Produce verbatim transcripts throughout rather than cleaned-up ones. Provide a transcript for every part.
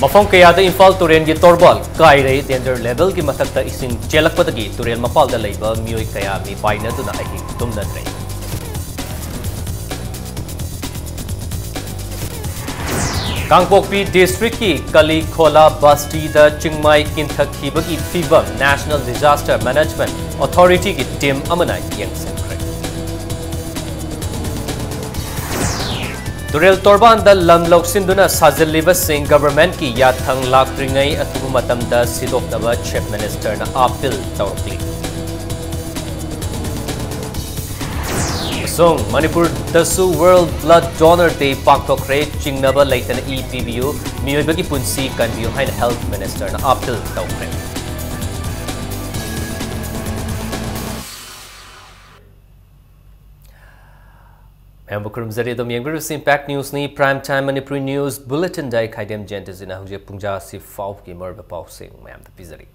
ꯃꯐꯝ ꯀꯌꯥꯗ ꯏꯝꯐꯥꯜ ꯇꯨꯔꯦꯜꯒꯤ ꯇꯣꯔꯕꯥꯟ ꯀꯥꯏꯔꯦ꯫ Danger levelꯒꯤ ꯃꯊꯛꯇ ꯏꯁꯤꯡ ꯆꯦꯜꯂꯛꯄꯗꯒꯤ ꯇꯨꯔꯦꯜ ꯃꯄꯥꯜꯗ ꯂꯩꯕ ꯃꯤꯑꯣꯏ ꯀꯌꯥ ꯃꯤꯄꯥꯏꯅꯗꯨꯅ ꯑꯍꯤꯡ ꯇꯨꯝꯅꯗ꯭ꯔꯦ꯫ ꯀꯥꯡꯄꯣꯛꯄꯤ districtꯀꯤ ꯀꯂꯤꯈꯣꯂꯥ ꯕꯁꯇꯤꯗ ꯆꯤꯡꯃꯥꯏ ꯀꯤꯟꯊꯛꯈꯤꯕꯒꯤ ꯐꯤꯚꯝ꯫ National Disaster Management Authorityꯒꯤ team ꯑꯃꯅ ꯌꯦꯡꯁꯤꯟꯈ꯭ꯔꯦ꯫ ꯇꯨꯔꯦꯜ ꯇꯣꯔꯕꯥꯟꯗ ꯂꯝ ꯂꯧꯁꯤꯟꯗꯨꯅ ꯁꯥꯖꯤꯜꯂꯤꯕꯁꯤꯡ governmentꯀꯤ ꯌꯥꯊꯪ ꯂꯥꯛꯇ꯭ꯔꯤꯉꯩ ꯑꯊꯨꯕ ꯃꯇꯝꯗ ꯁꯤꯗꯣꯛꯅꯕ Chief Ministerꯅ appeal ꯇꯧꯔꯛꯂꯤ꯫ ꯑꯃꯁꯨꯡ ꯃꯅꯤꯄꯨꯔꯗꯁꯨ World Blood Donor Day ꯄꯥꯡꯊꯣꯛꯈ꯭ꯔꯦ꯫ ꯆꯤꯡꯅꯕ ꯂꯩꯇꯅ ꯏ ꯄꯤꯕꯤꯌꯨ, ꯃꯤꯑꯣꯏꯕꯒꯤ ꯄꯨꯟꯁꯤ ꯀꯟꯕꯤꯌꯨ ꯍꯥꯏꯅ Health Ministerꯅ appeal ꯇꯧꯈ꯭ꯔꯦ꯫ ꯃꯌꯥꯝꯕꯨ ꯈꯨꯔꯨꯝꯖꯔꯤ꯫ ꯑꯗꯨꯝ ꯌꯦꯡꯕꯤꯔꯤꯕꯁꯤ Impact Newsꯅꯤ꯫ Prime Time Manipuri News Bulletinꯗ ꯑꯩ ꯈꯥꯏꯗꯦꯝ ꯖꯌꯟꯇꯖꯤꯅ ꯍꯧꯖꯤꯛ ꯄꯨꯡ ꯖꯥꯁꯤ ꯐꯥꯎꯕꯒꯤ ꯃꯔꯨꯑꯣꯏꯕ ꯄꯥꯎꯁꯤꯡ ꯃꯌꯥꯝꯗ ꯄꯤꯖꯔꯤ꯫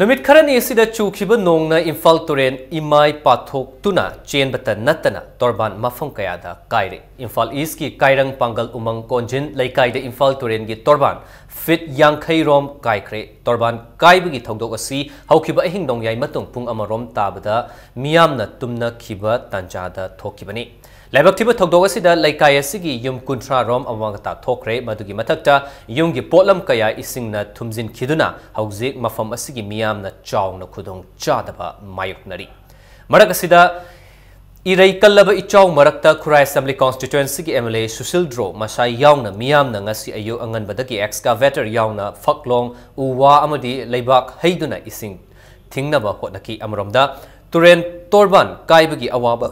ꯅꯨꯃꯤꯠ ꯈꯔꯅꯤ ꯑꯁꯤꯗ ꯆꯨꯈꯤꯕ ꯅꯣꯡꯅ ꯏꯝꯐꯥꯜ ꯇꯨꯔꯦꯜ ꯏꯃꯥꯏ ꯄꯥꯊꯣꯛꯇꯨꯅ ꯆꯦꯟꯕꯇ ꯅꯠꯇꯅ ꯇꯣꯔꯕꯥꯟ ꯃꯐꯝ ꯀꯌꯥꯗ ꯀꯥꯏꯔꯦ꯫ ꯏꯝꯐꯥꯜ Eastꯀꯤ ꯀꯥꯏꯔꯪ ꯄꯥꯡꯒꯜ ꯎꯃꯪ ꯀꯣꯟꯖꯤꯟ ꯂꯩꯀꯥꯏꯗ ꯏꯝꯐꯥꯜ ꯇꯨꯔꯦꯜꯒꯤ ꯇꯣꯔꯕꯥꯟ feet ꯌꯥꯡꯈꯩ ꯔꯣꯝ ꯀꯥꯏꯈ꯭ꯔꯦ꯫ ꯇꯣꯔꯕꯥꯟ ꯀꯥꯏꯕꯒꯤ ꯊꯧꯗꯣꯛ ꯑꯁꯤ ꯍꯧꯈꯤꯕ ꯑꯍꯤꯡ ꯅꯣꯡꯌꯥꯏ ꯃꯇꯨꯡ ꯄꯨꯡ ꯑꯃ ꯔꯣꯝ ꯇꯥꯕꯗ ꯃꯤꯌꯥꯝꯅ ꯇꯨꯝꯅꯈꯤꯕ ꯇꯥꯟꯖꯥꯗ ꯊꯣꯛꯈꯤꯕꯅꯤ꯫ ꯂꯥꯏꯕꯛ ꯊꯤꯕ ꯊꯧꯗꯣꯛ ꯑꯁꯤꯗ ꯂꯩꯀꯥꯏ ꯑꯁꯤꯒꯤ ꯌꯨꯝ ꯀꯨꯟꯊ꯭ꯔꯥ ꯔꯣꯝ ꯑꯃꯥꯡ ꯑꯇꯥ ꯊꯣꯛꯈ꯭ꯔꯦ꯫ ꯃꯗꯨꯒꯤ ꯃꯊꯛꯇ ꯌꯨꯝꯒꯤ ꯄꯣꯠꯂꯝ ꯀꯌꯥ ꯏꯁꯤꯡꯅ ꯊꯨꯝꯖꯤꯟꯈꯤꯗꯨꯅ ꯍꯧꯖꯤꯛ ꯃꯐꯝ ꯑꯁꯤꯒꯤ ꯃꯤꯌꯥꯝꯅ ꯆꯥꯎꯅ ꯈꯨꯗꯣꯡ ꯆꯥꯗꯕ ꯃꯥꯌꯣꯛꯅꯔꯤ꯫ ꯃꯔꯛ ꯑꯁꯤꯗ ꯏꯔꯩ ꯀꯜꯂꯕ ꯏꯆꯥꯎ ꯃꯔꯛꯇ ꯈꯨꯔꯥꯏ Assembly Constituencyꯒꯤ MLA ꯁꯨꯁꯤꯜꯗ꯭ꯔꯣ ꯃꯁꯥꯏ ꯌꯥꯎꯅ ꯃꯤꯌꯥꯝꯅ ꯉꯁꯤ ꯑꯌꯨꯛ ꯑꯉꯟꯕꯗꯒꯤ excavator ꯌꯥꯎꯅ ꯐꯛꯂꯣꯡ, ꯎ ꯋꯥ ꯑꯃꯗꯤ ꯂꯩꯕꯥꯛ ꯍꯩꯗꯨꯅ ꯏꯁꯤꯡ ꯊꯤꯡꯅꯕ ꯍꯣꯠꯅꯈꯤ꯫ ꯑꯃꯔꯣꯝꯗ ꯇꯨꯔꯦꯜ ꯇꯣꯔꯕꯥꯟ ꯀꯥꯏꯕꯒꯤ ꯑꯋꯥꯕ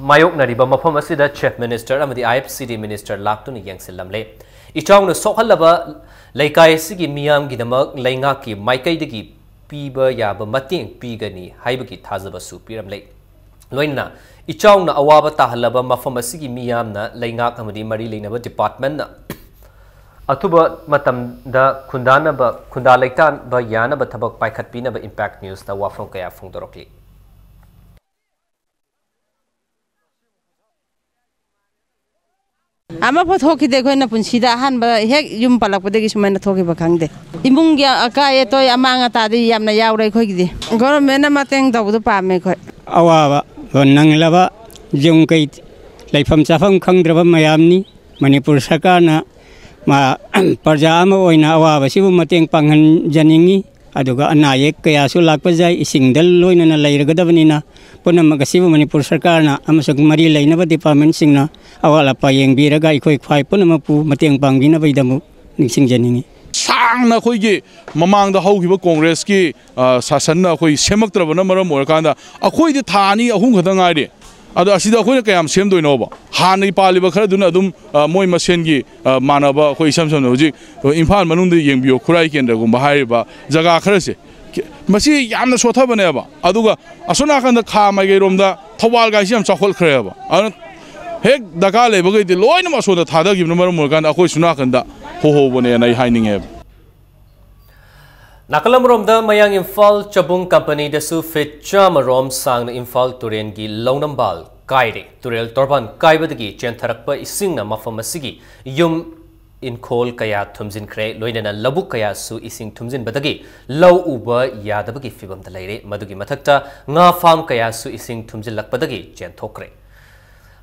ꯃꯥꯌꯣꯛꯅꯔꯤꯕ ꯃꯐꯝ ꯑꯁꯤꯗ Chief Minister ꯑꯃꯗꯤ IFCD Minister ꯂꯥꯛꯇꯨꯅ ꯌꯦꯡꯁꯤꯜꯂꯝꯂꯦ꯫ ꯏꯆꯥꯎꯅ ꯁꯣꯛꯍꯜꯂꯕ ꯂꯩꯀꯥꯏ ꯑꯁꯤꯒꯤ ꯃꯤꯌꯥꯝꯒꯤꯗꯃꯛ ꯂꯩꯉꯥꯛꯀꯤ ꯃꯥꯏꯀꯩꯗꯒꯤ ꯄꯤꯕ ꯌꯥꯕ ꯃꯇꯦꯡ ꯄꯤꯒꯅꯤ ꯍꯥꯏꯕꯒꯤ ꯊꯥꯖꯕꯁꯨ ꯄꯤꯔꯝꯂꯦ꯫ ꯂꯣꯏꯅꯅ ꯏꯆꯥꯎꯅ ꯑꯋꯥꯕ ꯇꯥꯍꯜꯂꯕ ꯃꯐꯝ ꯑꯁꯤꯒꯤ ꯃꯤꯌꯥꯝꯅ ꯂꯩꯉꯥꯛ ꯑꯃꯗꯤ ꯃꯔꯤ ꯂꯩꯅꯕ departmentꯅ ꯑꯊꯨꯕ ꯃꯇꯝꯗ ꯈꯨꯟꯗꯥꯅꯕ, ꯈꯨꯟꯗꯥ ꯂꯩꯇꯥꯕ ꯌꯥꯅꯕ ꯊꯕꯛ ꯄꯥꯏꯈꯠꯄꯤꯅꯕ Impact Newsꯇ ꯋꯥꯐꯝ ꯀꯌꯥ ꯐꯣꯡꯗꯣꯔꯛꯂꯤ꯫ ꯑꯃꯐꯥꯎ ꯊꯣꯛꯈꯤꯗꯦ꯫ ꯑꯩꯈꯣꯏꯅ ꯄꯨꯟꯁꯤꯗ ꯑꯍꯥꯟꯕ ꯍꯦꯛ ꯌꯨꯝ ꯄꯜꯂꯛꯄꯗꯒꯤ ꯁꯨꯃꯥꯏꯅ ꯊꯣꯛꯈꯤꯕ ꯈꯪꯗꯦ꯫ ꯏꯃꯨꯡꯒꯤ ꯑꯀꯥꯏ ꯑꯇꯣꯏ ꯑꯃꯥꯡ ꯑꯇꯥꯗꯤ ꯌꯥꯝꯅ ꯌꯥꯎꯔꯦ꯫ ꯑꯩꯈꯣꯏꯒꯤꯗꯤ ꯒꯣꯚꯔꯟꯃꯦꯟꯠꯅ ꯃꯇꯦꯡ ꯇꯧꯕꯗꯣ ꯄꯥꯝꯃꯦ ꯑꯩꯈꯣꯏ꯫ ꯑꯋꯥꯕ ꯅꯪꯂꯕ ꯌꯨꯝ ꯀꯩ ꯂꯩꯐꯝ ꯆꯥꯐꯝ ꯈꯪꯗ꯭ꯔꯕ ꯃꯌꯥꯝꯅꯤ꯫ ꯃꯅꯤꯄꯨꯔ ꯁꯔꯀꯥꯔꯅ ꯃꯥ ꯄ꯭ꯔꯖꯥ ꯑꯃ ꯑꯣꯏꯅ ꯑꯋꯥꯕꯁꯤꯕꯨ ꯃꯇꯦꯡ ꯄꯥꯡꯍꯟꯖꯅꯤꯡꯏ꯫ ꯑꯗꯨꯒ ꯑꯅꯥ ꯑꯌꯦꯛ ꯀꯌꯥꯁꯨ ꯂꯥꯛꯄ ꯌꯥꯏ꯫ ꯏꯁꯤꯡꯗ ꯂꯣꯏꯅꯅ ꯂꯩꯔꯒꯗꯕꯅꯤꯅ ꯄꯨꯝꯅꯃꯛ ꯑꯁꯤꯕꯨ ꯃꯅꯤꯄꯨꯔ ꯁꯔꯀꯥꯔꯅ ꯑꯃꯁꯨꯡ ꯃꯔꯤ ꯂꯩꯅꯕ ꯗꯤꯄꯥꯔꯠꯃꯦꯟꯠꯁꯤꯡꯅ ꯑꯋꯥꯠ ꯑꯄꯥ ꯌꯦꯡꯕꯤꯔꯒ ꯑꯩꯈꯣꯏ ꯈ꯭ꯋꯥꯏ ꯄꯨꯝꯅꯃꯛꯄꯨ ꯃꯇꯦꯡ ꯄꯥꯡꯕꯤꯅꯕꯒꯤꯗꯃꯛ ꯅꯤꯡꯁꯤꯡꯖꯅꯤꯡꯏ꯫ ꯁꯥꯡꯅ ꯑꯩꯈꯣꯏꯒꯤ ꯃꯃꯥꯡꯗ ꯍꯧꯈꯤꯕ ꯀꯣꯡꯒ꯭ꯔꯦꯁꯀꯤ, ꯑ, ꯁꯥꯁꯟꯅ ꯑꯩꯈꯣꯏ ꯁꯦꯝꯃꯛꯇ꯭ꯔꯕꯅ ꯃꯔꯝ ꯑꯣꯏꯔꯀꯥꯟꯗ ꯑꯩꯈꯣꯏꯗꯤ ꯊꯥ ꯑꯅꯤ ꯑꯍꯨꯝ ꯈꯛꯇ ꯉꯥꯏꯔꯤ꯫ ꯑꯗꯣ ꯑꯁꯤꯗ ꯑꯩꯈꯣꯏꯅ ꯀꯌꯥꯝ ꯁꯦꯝꯗꯣꯏꯅꯣꯕ? ꯍꯥꯟꯅꯒꯤ ꯄꯥꯜꯂꯤꯕ ꯈꯔꯗꯨꯅ ꯑꯗꯨꯝ, ꯑ, ꯃꯣꯏ ꯃꯁꯦꯟꯒꯤ, ꯑ, ꯃꯥꯟꯅꯕ, ꯑꯩꯈꯣꯏ ꯏꯁꯝ ꯁꯝꯅ ꯍꯧꯖꯤꯛ, ꯑ, ꯏꯝꯐꯥꯜ ꯃꯅꯨꯡꯗ ꯌꯦꯡꯕꯤꯌꯣ, ꯈꯨꯔꯥꯏ ꯀꯦꯟꯗ꯭ꯔꯒꯨꯝꯕ ꯍꯥꯏꯔꯤꯕ ꯖꯒꯥ ꯈꯔꯁꯦ, ꯀ-, ꯃꯁꯤ ꯌꯥꯝꯅ ꯁꯣꯠꯊꯕꯅꯦꯕ꯫ ꯑꯗꯨꯒ ꯑꯁꯣꯝ ꯅꯥꯀꯟꯗ ꯈꯥ ꯃꯥꯏꯀꯩꯔꯣꯝꯗ ꯊꯧꯕꯥꯜꯒꯥꯏꯁꯤ ꯌꯥꯝ ꯆꯥꯎꯈꯠꯈ꯭ꯔꯦꯕ꯫ ꯑꯗꯨꯅ ꯍꯦꯛ ꯗꯔꯀꯥꯔ ꯂꯩꯕꯈꯩꯗꯤ ꯂꯣꯏꯅꯃꯛ ꯑꯁꯣꯝꯗ ꯊꯥꯗꯈꯤꯕꯅ ꯃꯔꯝ ꯑꯣꯏꯔꯀꯥꯟꯗ ꯑꯩꯈꯣꯏ ꯁꯣꯝ ꯅꯥꯀꯟꯗ ꯍꯣꯍꯧꯕꯅꯦꯅ ꯑꯩ ꯍꯥꯏꯅꯤꯡꯉꯦꯕ꯫ ꯅꯥꯀꯜ ꯑꯃꯔꯣꯝꯗ, ꯃꯌꯥꯡ ꯏꯝꯐꯥꯜ ꯆꯕꯨꯡ ꯀꯝꯄꯅꯤꯗꯁꯨ ꯐꯤꯠ ꯆꯥꯝꯃ ꯔꯣꯝ ꯁꯥꯡꯅ ꯏꯝꯐꯥꯜ ꯇꯨꯔꯦꯜꯒꯤ ꯂꯧꯅꯝꯕꯥꯜ ꯀꯥꯏꯔꯦ꯫ ꯇꯨꯔꯦꯜ ꯇꯣꯔꯕꯥꯟ ꯀꯥꯏꯕꯗꯒꯤ ꯆꯦꯟꯊꯔꯛꯄ ꯏꯁꯤꯡꯅ ꯃꯐꯝ ꯑꯁꯤꯒꯤ ꯌꯨꯝ ꯏꯪꯈꯣꯜ ꯀꯌꯥ ꯊꯨꯝꯖꯤꯟꯈ꯭ꯔꯦ, ꯂꯣꯏꯅꯅ ꯂꯧꯕꯨꯛ ꯀꯌꯥꯁꯨ ꯏꯁꯤꯡ ꯊꯨꯝꯖꯤꯟꯕꯗꯒꯤ ꯂꯧ ꯎꯕ ꯌꯥꯗꯕꯒꯤ ꯐꯤꯕꯝꯗ ꯂꯩꯔꯦ꯫ ꯃꯗꯨꯒꯤ ꯃꯊꯛꯇ ꯉꯥ ꯐꯥꯝ ꯀꯌꯥꯁꯨ ꯏꯁꯤꯡ ꯊꯨꯝꯖꯤꯜꯂꯛꯄꯗꯒꯤ ꯆꯦꯟꯊꯣꯛꯈ꯭ꯔꯦ꯫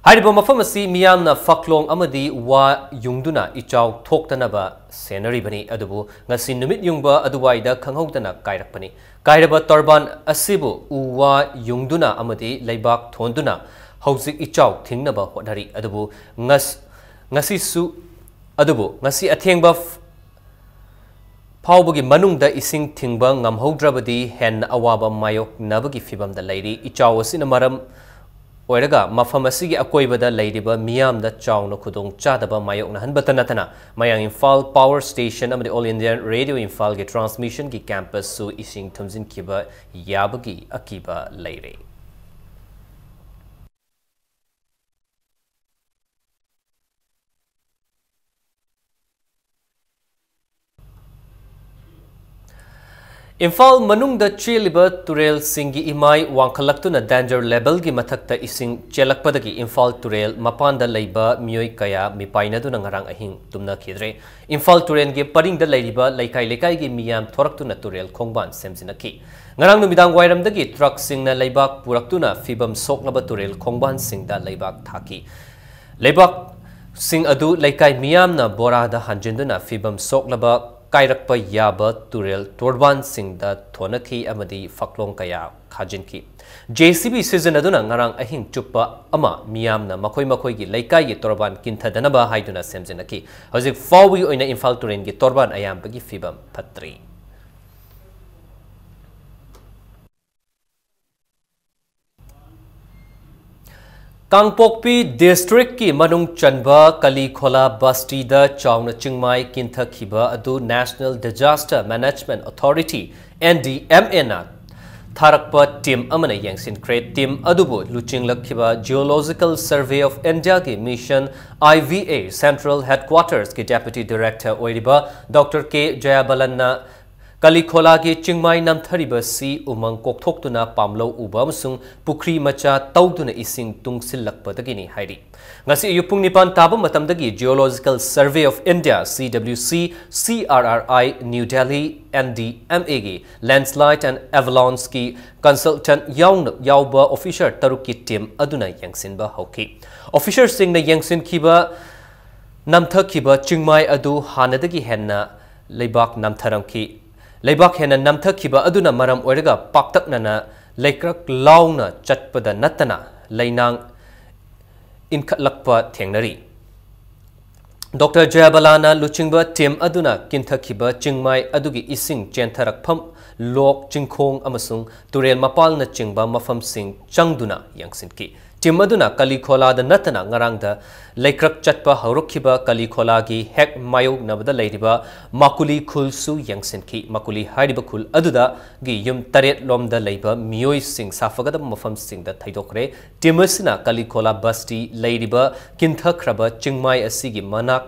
ꯍꯥꯏꯔꯤꯕ ꯃꯐꯝ ꯑꯁꯤ ꯃꯤꯌꯥꯝꯅ ꯐꯛꯂꯣꯡ ꯑꯃꯗꯤ ꯋꯥ ꯌꯨꯡꯗꯨꯅ ꯏꯆꯥꯎ ꯊꯣꯛꯇꯅꯕ ꯁꯦꯟꯅꯔꯤꯕꯅꯤ, ꯑꯗꯨꯕꯨ ꯉꯁꯤ ꯅꯨꯃꯤꯠ ꯌꯨꯡꯕ ꯑꯗꯨꯋꯥꯏꯗ ꯈꯪꯍꯧꯗꯅ ꯀꯥꯏꯔꯛꯄꯅꯤ꯫ ꯀꯥꯏꯔꯕ ꯇꯣꯔꯕꯥꯟ ꯑꯁꯤꯕꯨ ꯎ ꯋꯥ ꯌꯨꯡꯗꯨꯅ ꯑꯃꯗꯤ ꯂꯩꯕꯥꯛ ꯊꯣꯟꯗꯨꯅ ꯍꯧꯖꯤꯛ ꯏꯆꯥꯎ ꯊꯤꯡꯅꯕ ꯍꯣꯠꯅꯔꯤ, ꯑꯗꯨꯕꯨ ꯉꯁ-, ꯉꯁꯤꯁꯨ, ꯑꯗꯨꯕꯨ ꯉꯁꯤ ꯑꯊꯦꯡꯕ ꯐ-, ꯐꯥꯎꯕꯒꯤ ꯃꯅꯨꯡꯗ ꯏꯁꯤꯡ ꯊꯤꯡꯕ ꯉꯝꯍꯧꯗ꯭ꯔꯕꯗꯤ ꯍꯦꯟꯅ ꯑꯋꯥꯕ ꯃꯥꯌꯣꯛꯅꯕꯒꯤ ꯐꯤꯕꯝꯗ ꯂꯩꯔꯤ꯫ ꯏꯆꯥꯎ ꯑꯁꯤꯅ ꯃꯔꯝ ꯑꯣꯏꯔꯒ ꯃꯐꯝ ꯑꯁꯤꯒꯤ ꯑꯀꯣꯏꯕꯗ ꯂꯩꯔꯤꯕ ꯃꯤꯌꯥꯝꯗ ꯆꯥꯎꯅ ꯈꯨꯗꯣꯡ ꯆꯥꯗꯕ ꯃꯥꯌꯣꯛꯅꯍꯟꯕꯇ ꯅꯠꯇꯅ, ꯃꯌꯥꯡ ꯏꯝꯐꯥꯜ ꯄꯥꯋꯔ ꯁ꯭ꯇꯦꯁꯟ ꯑꯃꯗꯤ ꯑꯣꯜ ꯏꯟꯗꯤꯌꯥ ꯔꯦꯗꯤꯑꯣ ꯏꯝꯐꯥꯜꯒꯤ ꯇ꯭ꯔꯥꯟꯁꯃꯤꯁꯟꯒꯤ ꯀꯦꯝꯄꯁꯁꯨ ꯏꯁꯤꯡ ꯊꯨꯝꯖꯤꯟꯈꯤꯕ ꯌꯥꯕꯒꯤ ꯑꯀꯤꯕ ꯂꯩꯔꯦ꯫ ꯏꯝꯐꯥꯜ ꯃꯅꯨꯡꯗ ꯆꯦꯜꯂꯤꯕ ꯇꯨꯔꯦꯜꯁꯤꯡꯒꯤ ꯏꯃꯥꯏ ꯋꯥꯡꯈꯠꯂꯛꯇꯨꯅ danger levelꯒꯤ ꯃꯊꯛꯇ ꯏꯁꯤꯡ ꯆꯦꯜꯂꯛꯄꯗꯒꯤ ꯏꯝꯐꯥꯜ ꯇꯨꯔꯦꯜ ꯃꯄꯥꯟꯗ ꯂꯩꯕ ꯃꯤꯑꯣꯏ ꯀꯌꯥ ꯃꯤꯄꯥꯏꯅꯗꯨꯅ ꯉꯔꯥꯡ ꯑꯍꯤꯡ ꯇꯨꯝꯅꯈꯤꯗ꯭ꯔꯦ꯫ ꯏꯝꯐꯥꯜ ꯇꯨꯔꯦꯜꯒꯤ ꯄꯔꯤꯡꯗ ꯂꯩꯔꯤꯕ ꯂꯩꯀꯥꯏ ꯂꯩꯀꯥꯏꯒꯤ ꯃꯤꯌꯥꯝ ꯊꯣꯔꯛꯇꯨꯅ ꯇꯨꯔꯦꯜ ꯈꯣꯡꯕꯥꯟ ꯁꯦꯝꯖꯤꯟꯅꯈꯤ꯫ ꯉꯔꯥꯡ ꯅꯨꯃꯤꯗꯥꯡ ꯋꯥꯏꯔꯝꯗꯒꯤ ꯇ꯭ꯔꯛꯁꯤꯡꯅ ꯂꯩꯕꯥꯛ ꯄꯨꯔꯛꯇꯨꯅ ꯐꯤꯕꯝ ꯁꯣꯛꯂꯕ ꯇꯨꯔꯦꯜ ꯈꯣꯡꯕꯥꯟꯁꯤꯡꯗ ꯂꯩꯕꯥꯛ ꯊꯥꯈꯤ꯫ ꯂꯩꯕꯥꯛꯁꯤꯡ ꯑꯗꯨ ꯂꯩꯀꯥꯏ ꯃꯤꯌꯥꯝꯅ ꯕꯣꯔꯥꯗ ꯍꯥꯟꯖꯤꯟꯗꯨꯅ ꯐꯤꯕꯝ ꯁꯣꯛꯂꯕ ꯀꯥꯏꯔꯛꯄ ꯌꯥꯕ ꯇꯨꯔꯦꯜ ꯇꯣꯔꯕꯥꯟꯁꯤꯡꯗ ꯊꯣꯅꯈꯤ ꯑꯃꯗꯤ ꯐꯛꯂꯣꯡ ꯀꯌꯥ ꯈꯥꯖꯤꯟꯈꯤ꯫ JCB ꯁꯤꯖꯤꯟꯅꯗꯨꯅ ꯉꯔꯥꯡ ꯑꯍꯤꯡ ꯆꯨꯞꯄ ꯑꯃ ꯃꯤꯌꯥꯝꯅ ꯃꯈꯣꯏ ꯃꯈꯣꯏꯒꯤ ꯂꯩꯀꯥꯏꯒꯤ ꯇꯣꯔꯕꯥꯟ ꯀꯤꯟꯊꯗꯅꯕ ꯍꯥꯏꯗꯨꯅ ꯁꯦꯝꯖꯤꯟꯅꯈꯤ꯫ ꯍꯧꯖꯤꯛ ꯐꯥꯎꯕꯒꯤ ꯑꯣꯏꯅ ꯏꯝꯐꯥꯜ ꯇꯨꯔꯦꯜꯒꯤ ꯇꯣꯔꯕꯥꯟ ꯑꯌꯥꯝꯕꯒꯤ ꯐꯤꯕꯝ ꯐꯠꯇ꯭ꯔꯤ꯫ ꯀꯥꯡꯄꯣꯛꯄꯤ ꯗꯤꯁꯇ꯭ꯔꯤꯛꯀꯤ ꯃꯅꯨꯡ ꯆꯟꯕ ꯀꯂꯤꯈꯣꯂꯥ ꯕꯁꯇꯤꯗ ꯆꯥꯎꯅ ꯆꯤꯡꯃꯥꯏ ꯀꯤꯟꯊꯈꯤꯕ ꯑꯗꯨ National Disaster Management Authority, NDMAꯅ ꯊꯥꯔꯛꯄ ꯇꯤꯝ ꯑꯃꯅ ꯌꯦꯡꯁꯤꯟꯈ꯭ꯔꯦ꯫ ꯇꯤꯝ ꯑꯗꯨꯕꯨ ꯂꯨꯆꯤꯡꯂꯛꯈꯤꯕ Geological Survey of Indiaꯒꯤ mission IVA Central Headquartersꯀꯤ Deputy Director ꯑꯣꯏꯔꯤꯕ Doctor K ꯖꯌꯥꯕꯂꯟꯅ ꯀꯂꯤꯈꯣꯂꯥꯒꯤ ꯆꯤꯡꯃꯥꯏ ꯅꯝꯊꯔꯤꯕꯁꯤ ꯎꯃꯪ ꯀꯣꯛꯊꯣꯛꯇꯨꯅ ꯄꯥꯝꯂꯧ ꯎꯕ ꯑꯃꯁꯨꯡ ꯄꯨꯈ꯭ꯔꯤ ꯃꯆꯥ ꯇꯧꯗꯨꯅ ꯏꯁꯤꯡ ꯇꯨꯡꯁꯤꯜꯂꯛꯄꯗꯒꯤꯅꯤ ꯍꯥꯏꯔꯤ꯫ ꯉꯁꯤ ꯑꯌꯨꯛ ꯄꯨꯡ ꯅꯤꯄꯥꯟ ꯇꯥꯕ ꯃꯇꯝꯗꯒꯤ Geological Survey of India, CWC, CRRI, New Delhi, NDMAꯒꯤ Landslide and Avalancheꯀꯤ consultant ꯌꯥꯎꯅ ꯌꯥꯎꯕ officer ꯇꯔꯨꯛꯀꯤ ꯇꯤꯝ ꯑꯗꯨꯅ ꯌꯦꯡꯁꯤꯟꯕ ꯍꯧꯈꯤ꯫ Officerꯁꯤꯡꯅ ꯌꯦꯡꯁꯤꯟꯈꯤꯕ ꯅꯝꯊꯈꯤꯕ ꯆꯤꯡꯃꯥꯏ ꯑꯗꯨ ꯍꯥꯟꯅꯗꯒꯤ ꯍꯦꯟꯅ ꯂꯩꯕꯥꯛ ꯅꯝꯊꯔꯝꯈꯤ꯫ ꯂꯩꯕꯥꯛ ꯍꯦꯟꯅ ꯅꯝꯊꯈꯤꯕ ꯑꯗꯨꯅ ꯃꯔꯝ ꯑꯣꯏꯔꯒ ꯄꯥꯛꯇꯛꯅꯅ ꯂꯩꯀ꯭ꯔꯛ ꯂꯥꯎꯅ ꯆꯠꯄꯗ ꯅꯠꯇꯅ ꯂꯩꯅꯥꯡ ꯏꯟꯈꯠꯂꯛꯄ ꯊꯦꯡꯅꯔꯤ꯫ ꯗꯣꯛꯇꯔ ꯖꯌꯕꯂꯥꯅ ꯂꯨꯆꯤꯡꯕ ꯇꯤꯝ ꯑꯗꯨꯅ ꯀꯤꯟꯊꯈꯤꯕ ꯆꯤꯡꯃꯥꯏ ꯑꯗꯨꯒꯤ ꯏꯁꯤꯡ ꯆꯦꯟꯊꯔꯛꯐꯝ, ꯂꯣꯛ, ꯆꯤꯡꯈꯣꯡ ꯑꯃꯁꯨꯡ ꯇꯨꯔꯦꯜ ꯃꯄꯥꯜꯅꯆꯤꯡꯕ ꯃꯐꯝꯁꯤꯡ ꯆꯪꯗꯨꯅ ꯌꯦꯡꯁꯤꯟꯈꯤ꯫ ꯇꯤꯝ ꯑꯗꯨꯅ ꯀꯂꯤꯈꯣꯂꯥꯗ ꯅꯠꯇꯅ ꯉꯔꯥꯡꯗ ꯂꯩꯀ꯭ꯔꯛ ꯆꯠꯄ ꯍꯧꯔꯛꯈꯤꯕ ꯀꯂꯤꯈꯣꯂꯥꯒꯤ ꯍꯦꯛ ꯃꯥꯌꯣꯛꯅꯕꯗ ꯂꯩꯔꯤꯕ ꯃꯥꯀꯨꯂꯤ ꯈꯨꯜꯁꯨ ꯌꯦꯡꯁꯤꯟꯈꯤ꯫ ꯃꯥꯀꯨꯂꯤ ꯍꯥꯏꯔꯤꯕ ꯈꯨꯜ ꯑꯗꯨꯗꯒꯤ ꯌꯨꯝ ꯇꯔꯦꯠ ꯂꯣꯝꯗ ꯂꯩꯕ ꯃꯤꯑꯣꯏꯁꯤꯡ ꯁꯥꯐꯒꯗꯕ ꯃꯐꯝꯁꯤꯡꯗ ꯊꯩꯗꯣꯛꯈ꯭ꯔꯦ꯫ ꯇꯤꯝ ꯑꯁꯤꯅ ꯀꯂꯤꯈꯣꯂꯥ ꯕꯁꯇꯤ ꯂꯩꯔꯤꯕ ꯀꯤꯟꯊꯈ꯭ꯔꯕ ꯆꯤꯡꯃꯥꯏ ꯑꯁꯤꯒꯤ ꯃꯅꯥꯛ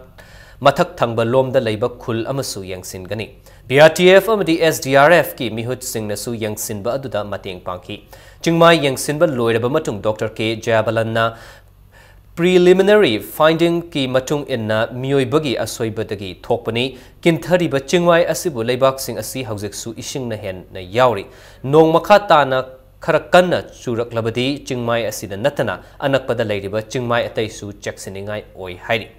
ꯃꯊꯛ ꯊꯪꯕ ꯂꯣꯝꯗ ꯂꯩꯕ ꯈꯨꯜ ꯑꯃꯁꯨ ꯌꯦꯡꯁꯤꯟꯒꯅꯤ꯫ BRTF ꯑꯃꯗꯤ SDRFꯀꯤ ꯃꯤꯍꯨꯠꯁꯤꯡꯅꯁꯨ ꯌꯦꯡꯁꯤꯟꯕ ꯑꯗꯨꯗ ꯃꯇꯦꯡ ꯄꯥꯡꯈꯤ꯫ ꯆꯤꯡꯃꯥꯏ ꯌꯦꯡꯁꯤꯟꯕ ꯂꯣꯏꯔꯕ ꯃꯇꯨꯡ Doctor K Jayabalanꯅ preliminary findingꯀꯤ ꯃꯇꯨꯡ ꯏꯟꯅ ꯃꯤꯑꯣꯏꯕꯒꯤ ꯑꯁꯣꯏꯕꯗꯒꯤ ꯊꯣꯛꯄꯅꯤ꯫ ꯀꯤꯟꯊꯔꯤꯕ ꯆꯤꯡꯃꯥꯏ ꯑꯁꯤꯕꯨ ꯂꯩꯕꯥꯛꯁꯤꯡ ꯑꯁꯤ ꯍꯧꯖꯤꯛꯁꯨ ꯏꯁꯤꯡꯅ ꯍꯦꯟꯅ ꯌꯥꯎꯔꯤ꯫ ꯅꯣꯡ ꯃꯈꯥ ꯇꯥꯅ ꯈꯔ ꯀꯟꯅ ꯆꯨꯔꯛꯂꯕꯗꯤ ꯆꯤꯡꯃꯥꯏ ꯑꯁꯤꯗ ꯅꯠꯇꯅ ꯑꯅꯛꯄꯗ ꯂꯩꯔꯤꯕ ꯆꯤꯡꯃꯥꯏ ꯑꯇꯩꯁꯨ ꯆꯦꯛꯁꯤꯟꯅꯤꯡꯉꯥꯏ ꯑꯣꯏ ꯍꯥꯏꯔꯤ꯫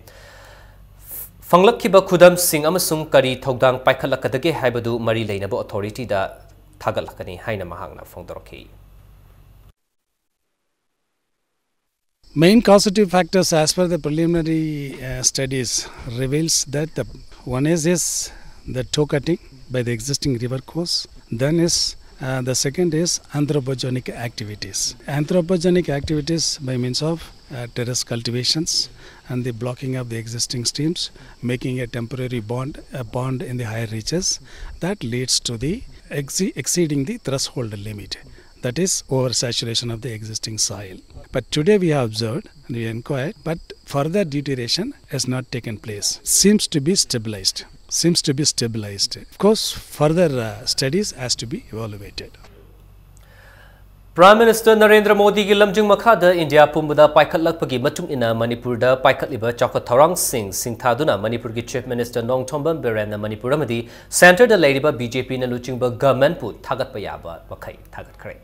ꯐꯪꯂꯛꯈꯤꯕ ꯈꯨꯗꯝꯁꯤꯡ ꯑꯃꯁꯨꯡ ꯀꯔꯤ ꯊꯧꯗꯥꯡ ꯄꯥꯏꯈꯠꯂꯛꯀꯗꯒꯦ ꯍꯥꯏꯕꯗꯨ ꯃꯔꯤ ꯂꯩꯅꯕ authorityꯗ ꯊꯥꯒꯠꯂꯛꯀꯅꯤ ꯍꯥꯏꯅ ꯃꯍꯥꯛꯅ ꯐꯣꯡꯗꯣꯔꯛꯈꯤ꯫ Main causative factors as per the preliminary uh, studies reveals that the one is, is the toe cutting by the existing river course. Then is uh, the second is anthropogenic activities. Anthropogenic activities by means of uh, terrace cultivations and the blocking of the existing streams, making a temporary bond, a pond in the higher reaches that leads to the exceeding the threshold limit, that is oversaturation of the existing soil. But today we have observed and we inquired, but further deterioration has not taken place. Seems to be stabilized. Seems to be stabilized. Of course, further uh, studies has to be evaluated. Prime Minister Narendra Modiꯒꯤ ꯂꯝꯖꯤꯡ ꯃꯈꯥꯗ India ꯄꯨꯝꯕꯗ ꯄꯥꯏꯈꯠꯂꯛꯄꯒꯤ ꯃꯇꯨꯡ ꯏꯟꯅ ꯃꯅꯤꯄꯨꯔꯗ ꯄꯥꯏꯈꯠꯂꯤꯕ ꯆꯥꯎꯈꯠ ꯊꯧꯔꯥꯡꯁꯤꯡ ꯁꯤꯡꯊꯥꯗꯨꯅ ꯃꯅꯤꯄꯨꯔꯒꯤ Chief Minister Nongthombam ꯕꯤꯔꯦꯟꯅ Manipur ꯑꯃꯗꯤ centreꯗ ꯂꯩꯔꯤꯕ BJPꯅ ꯂꯨꯆꯤꯡꯕ governmentꯄꯨ ꯊꯥꯒꯠꯄ ꯌꯥꯕ ꯃꯈꯩ ꯊꯥꯒꯠꯈ꯭ꯔꯦ꯫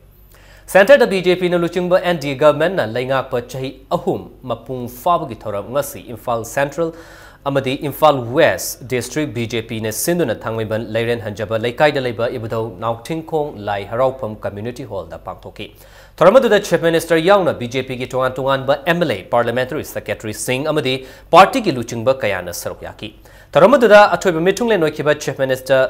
Centreꯗ BJPꯅ ꯂꯨꯆꯤꯡꯕ NDA governmentꯅ ꯂꯩꯉꯥꯛꯄ ꯆꯍꯤ ꯑꯍꯨꯝ ꯃꯄꯨꯡ ꯐꯥꯕꯒꯤ ꯊꯧꯔꯝ ꯉꯁꯤ ꯏꯝꯐꯥꯜ Central ꯑꯃꯗꯤ ꯏꯝꯐꯥꯜ West District BJPꯅ ꯁꯤꯟꯗꯨꯅ ꯊꯥꯡꯃꯩꯕꯟ ꯂꯩꯔꯦꯟ ꯍꯟꯖꯕ ꯂꯩꯀꯥꯏꯗ ꯂꯩꯕ ꯏꯕꯨꯙꯧ ꯅꯥꯎꯊꯤꯡꯈꯣꯡ ꯂꯥꯏ ꯍꯔꯥꯎꯐꯝ Community Hallꯗ ꯄꯥꯡꯊꯣꯛꯈꯤ꯫ ꯊꯧꯔꯝ ꯑꯗꯨꯗ Chief Minister ꯌꯥꯎꯅ BJPꯒꯤ ꯇꯣꯉꯥꯟ ꯇꯣꯉꯥꯟꯕ MLA, Parliamentary Secretaryꯁꯤꯡ ꯑꯃꯗꯤ partyꯒꯤ ꯂꯨꯆꯤꯡꯕ ꯀꯌꯥꯅ ꯁꯔꯨꯛ ꯌꯥꯈꯤ꯫ ꯊꯧꯔꯝ ꯑꯗꯨꯗ ꯑꯊꯣꯏꯕ ꯃꯤꯊꯨꯡꯂꯦꯟ ꯑꯣꯏꯈꯤꯕ Chief Minister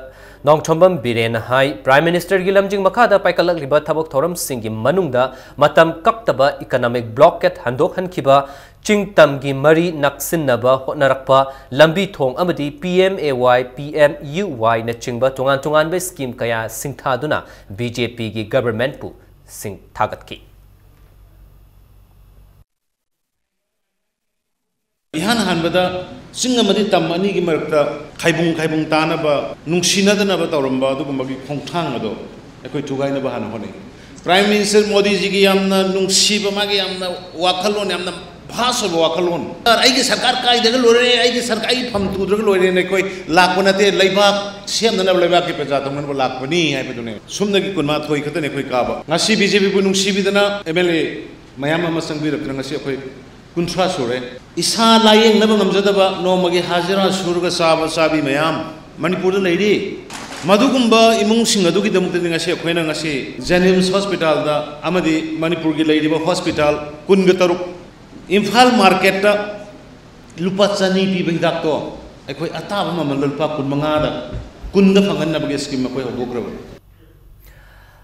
ꯅꯣꯡꯊꯣꯝꯕꯝ ꯕꯤꯔꯦꯟꯅ ꯍꯥꯏ, Prime Ministerꯒꯤ ꯂꯝꯖꯤꯡ ꯃꯈꯥꯗ ꯄꯥꯏꯈꯠꯂꯛꯂꯤꯕ ꯊꯕꯛ ꯊꯧꯔꯝꯁꯤꯡꯒꯤ ꯃꯅꯨꯡꯗ ꯃꯇꯝ ꯀꯛꯇꯕ economic blockade ꯍꯟꯗꯣꯛꯍꯟꯈꯤꯕ, ꯆꯤꯡ ꯇꯝꯒꯤ ꯃꯔꯤ ꯅꯛꯁꯤꯟꯅꯕ ꯍꯣꯠꯅꯔꯛꯄ, ꯂꯝꯕꯤ ꯊꯣꯡ ꯑꯃꯗꯤ PMAY, PMUYꯅꯆꯤꯡꯕ ꯇꯣꯉꯥꯟ ꯇꯣꯉꯥꯟꯕ scheme ꯀꯌꯥ ꯁꯤꯡꯊꯥꯗꯨꯅ BJPꯒꯤ governmentꯄꯨ ꯁꯤꯡ ꯊꯥꯒꯠꯈꯤ꯫ ꯏꯍꯥꯟ ꯍꯥꯟꯕꯗ ꯆꯤꯡ ꯑꯃꯗꯤ ꯇꯝ ꯑꯅꯤꯒꯤ ꯃꯔꯛꯇ ꯈꯥꯏꯕꯨꯡ ꯈꯥꯏꯕꯨꯡ ꯇꯥꯅꯕ, ꯅꯨꯡꯁꯤꯅꯗꯅꯕ ꯇꯧꯔꯝꯕ ꯑꯗꯨꯒꯨꯝꯕꯒꯤ ꯈꯣꯡꯊꯥꯡ ꯑꯗꯣ ꯑꯩꯈꯣꯏ ꯊꯨꯒꯥꯏꯅꯕ ꯍꯥꯟꯅ ꯍꯣꯠꯅꯩ꯫ ꯄ꯭ꯔꯥꯏꯝ ꯃꯤꯅꯤꯁꯇꯔ ꯃꯣꯗꯤꯖꯤꯒꯤ ꯌꯥꯝꯅ ꯅꯨꯡꯁꯤꯕ, ꯃꯥꯒꯤ ꯌꯥꯝꯅ ꯋꯥꯈꯜꯂꯣꯟ, ꯌꯥꯝꯅ ꯚꯥꯁ ꯑꯣꯏꯕ ꯋꯥꯈꯜꯂꯣꯟ, "ꯑꯩꯒꯤ ꯁꯔꯀꯥꯔ ꯀꯥꯏꯗ꯭ꯔꯒ ꯂꯣꯏꯔꯦ, ꯑꯩꯒꯤ ꯁꯔꯀꯥꯔ, ꯑꯩ ꯐꯝ ꯇꯨꯗ꯭ꯔꯒ ꯂꯣꯏꯔꯦꯅ" ꯑꯩꯈꯣꯏ ꯂꯥꯛꯄ ꯅꯠꯇꯦ, ꯂꯩꯕꯥꯛ ꯁꯦꯝꯅꯅꯕ, ꯂꯩꯕꯥꯛꯀꯤ ꯄ꯭ꯔꯖꯥ ꯇꯧꯅꯅꯕ ꯂꯥꯛꯄꯅꯤ ꯍꯥꯏꯕꯗꯨꯅꯦ꯫ ꯁꯨꯞꯅꯒꯤ ꯀꯨꯟꯃꯥꯊꯣꯏ ꯈꯛꯇꯅꯦ ꯑꯩꯈꯣꯏ ꯀꯥꯕ꯫ ꯉꯁꯤ ꯕꯤ ꯖꯦ ꯄꯤꯕꯨ ꯅꯨꯡꯁꯤꯕꯤꯗꯅ ꯑꯦꯝ ꯑꯦꯜ ꯑꯦ ꯃꯌꯥꯝ ꯑꯃ ꯆꯪꯕꯤꯔꯛꯇꯅ ꯉꯁꯤ ꯑꯩꯈꯣꯏ ꯀꯨꯟꯊ꯭ꯔꯥ ꯁꯨꯔꯦ꯫ ꯏꯁꯥ ꯂꯥꯌꯦꯡꯅꯕ ꯉꯝꯖꯗꯕ, ꯅꯣꯡꯃꯒꯤ ꯍꯥꯖꯤꯔꯥ ꯁꯨꯔꯒ ꯆꯥꯕ ꯆꯥꯕꯤ ꯃꯌꯥꯝ ꯃꯅꯤꯄꯨꯔꯗ ꯂꯩꯔꯤ꯫ ꯃꯗꯨꯒꯨꯝꯕ ꯏꯃꯨꯡꯁꯤꯡ ꯑꯗꯨꯒꯤꯗꯃꯛꯇꯗꯤ ꯉꯁꯤ ꯑꯩꯈꯣꯏꯅ ꯉꯁꯤ ꯖꯦꯅꯤꯝꯁ ꯍꯣꯁꯄꯤꯇꯥꯜꯗ ꯑꯃꯗꯤ ꯃꯅꯤꯄꯨꯔꯒꯤ ꯂꯩꯔꯤꯕ ꯍꯣꯁꯄꯤꯇꯥꯜ ꯀꯨꯟꯒ ꯇꯔꯨꯛ, ꯏꯝꯐꯥꯜ ꯃꯥꯔꯀꯦꯠꯇ ꯂꯨꯄꯥ ꯆꯅꯤ ꯄꯤꯕ ꯍꯤꯗꯥꯛꯇꯣ ꯑꯩꯈꯣꯏ ꯑꯇꯥꯕ ꯃꯃꯜꯗ ꯂꯨꯄꯥ ꯀꯨꯟꯃꯉꯥꯗ, ꯀꯨꯟꯗ ꯐꯪꯍꯟꯅꯕꯒꯤ ꯁ꯭ꯀꯤꯝ ꯑꯩꯈꯣꯏ ꯍꯧꯗꯣꯛꯈ꯭ꯔꯕꯅꯤ꯫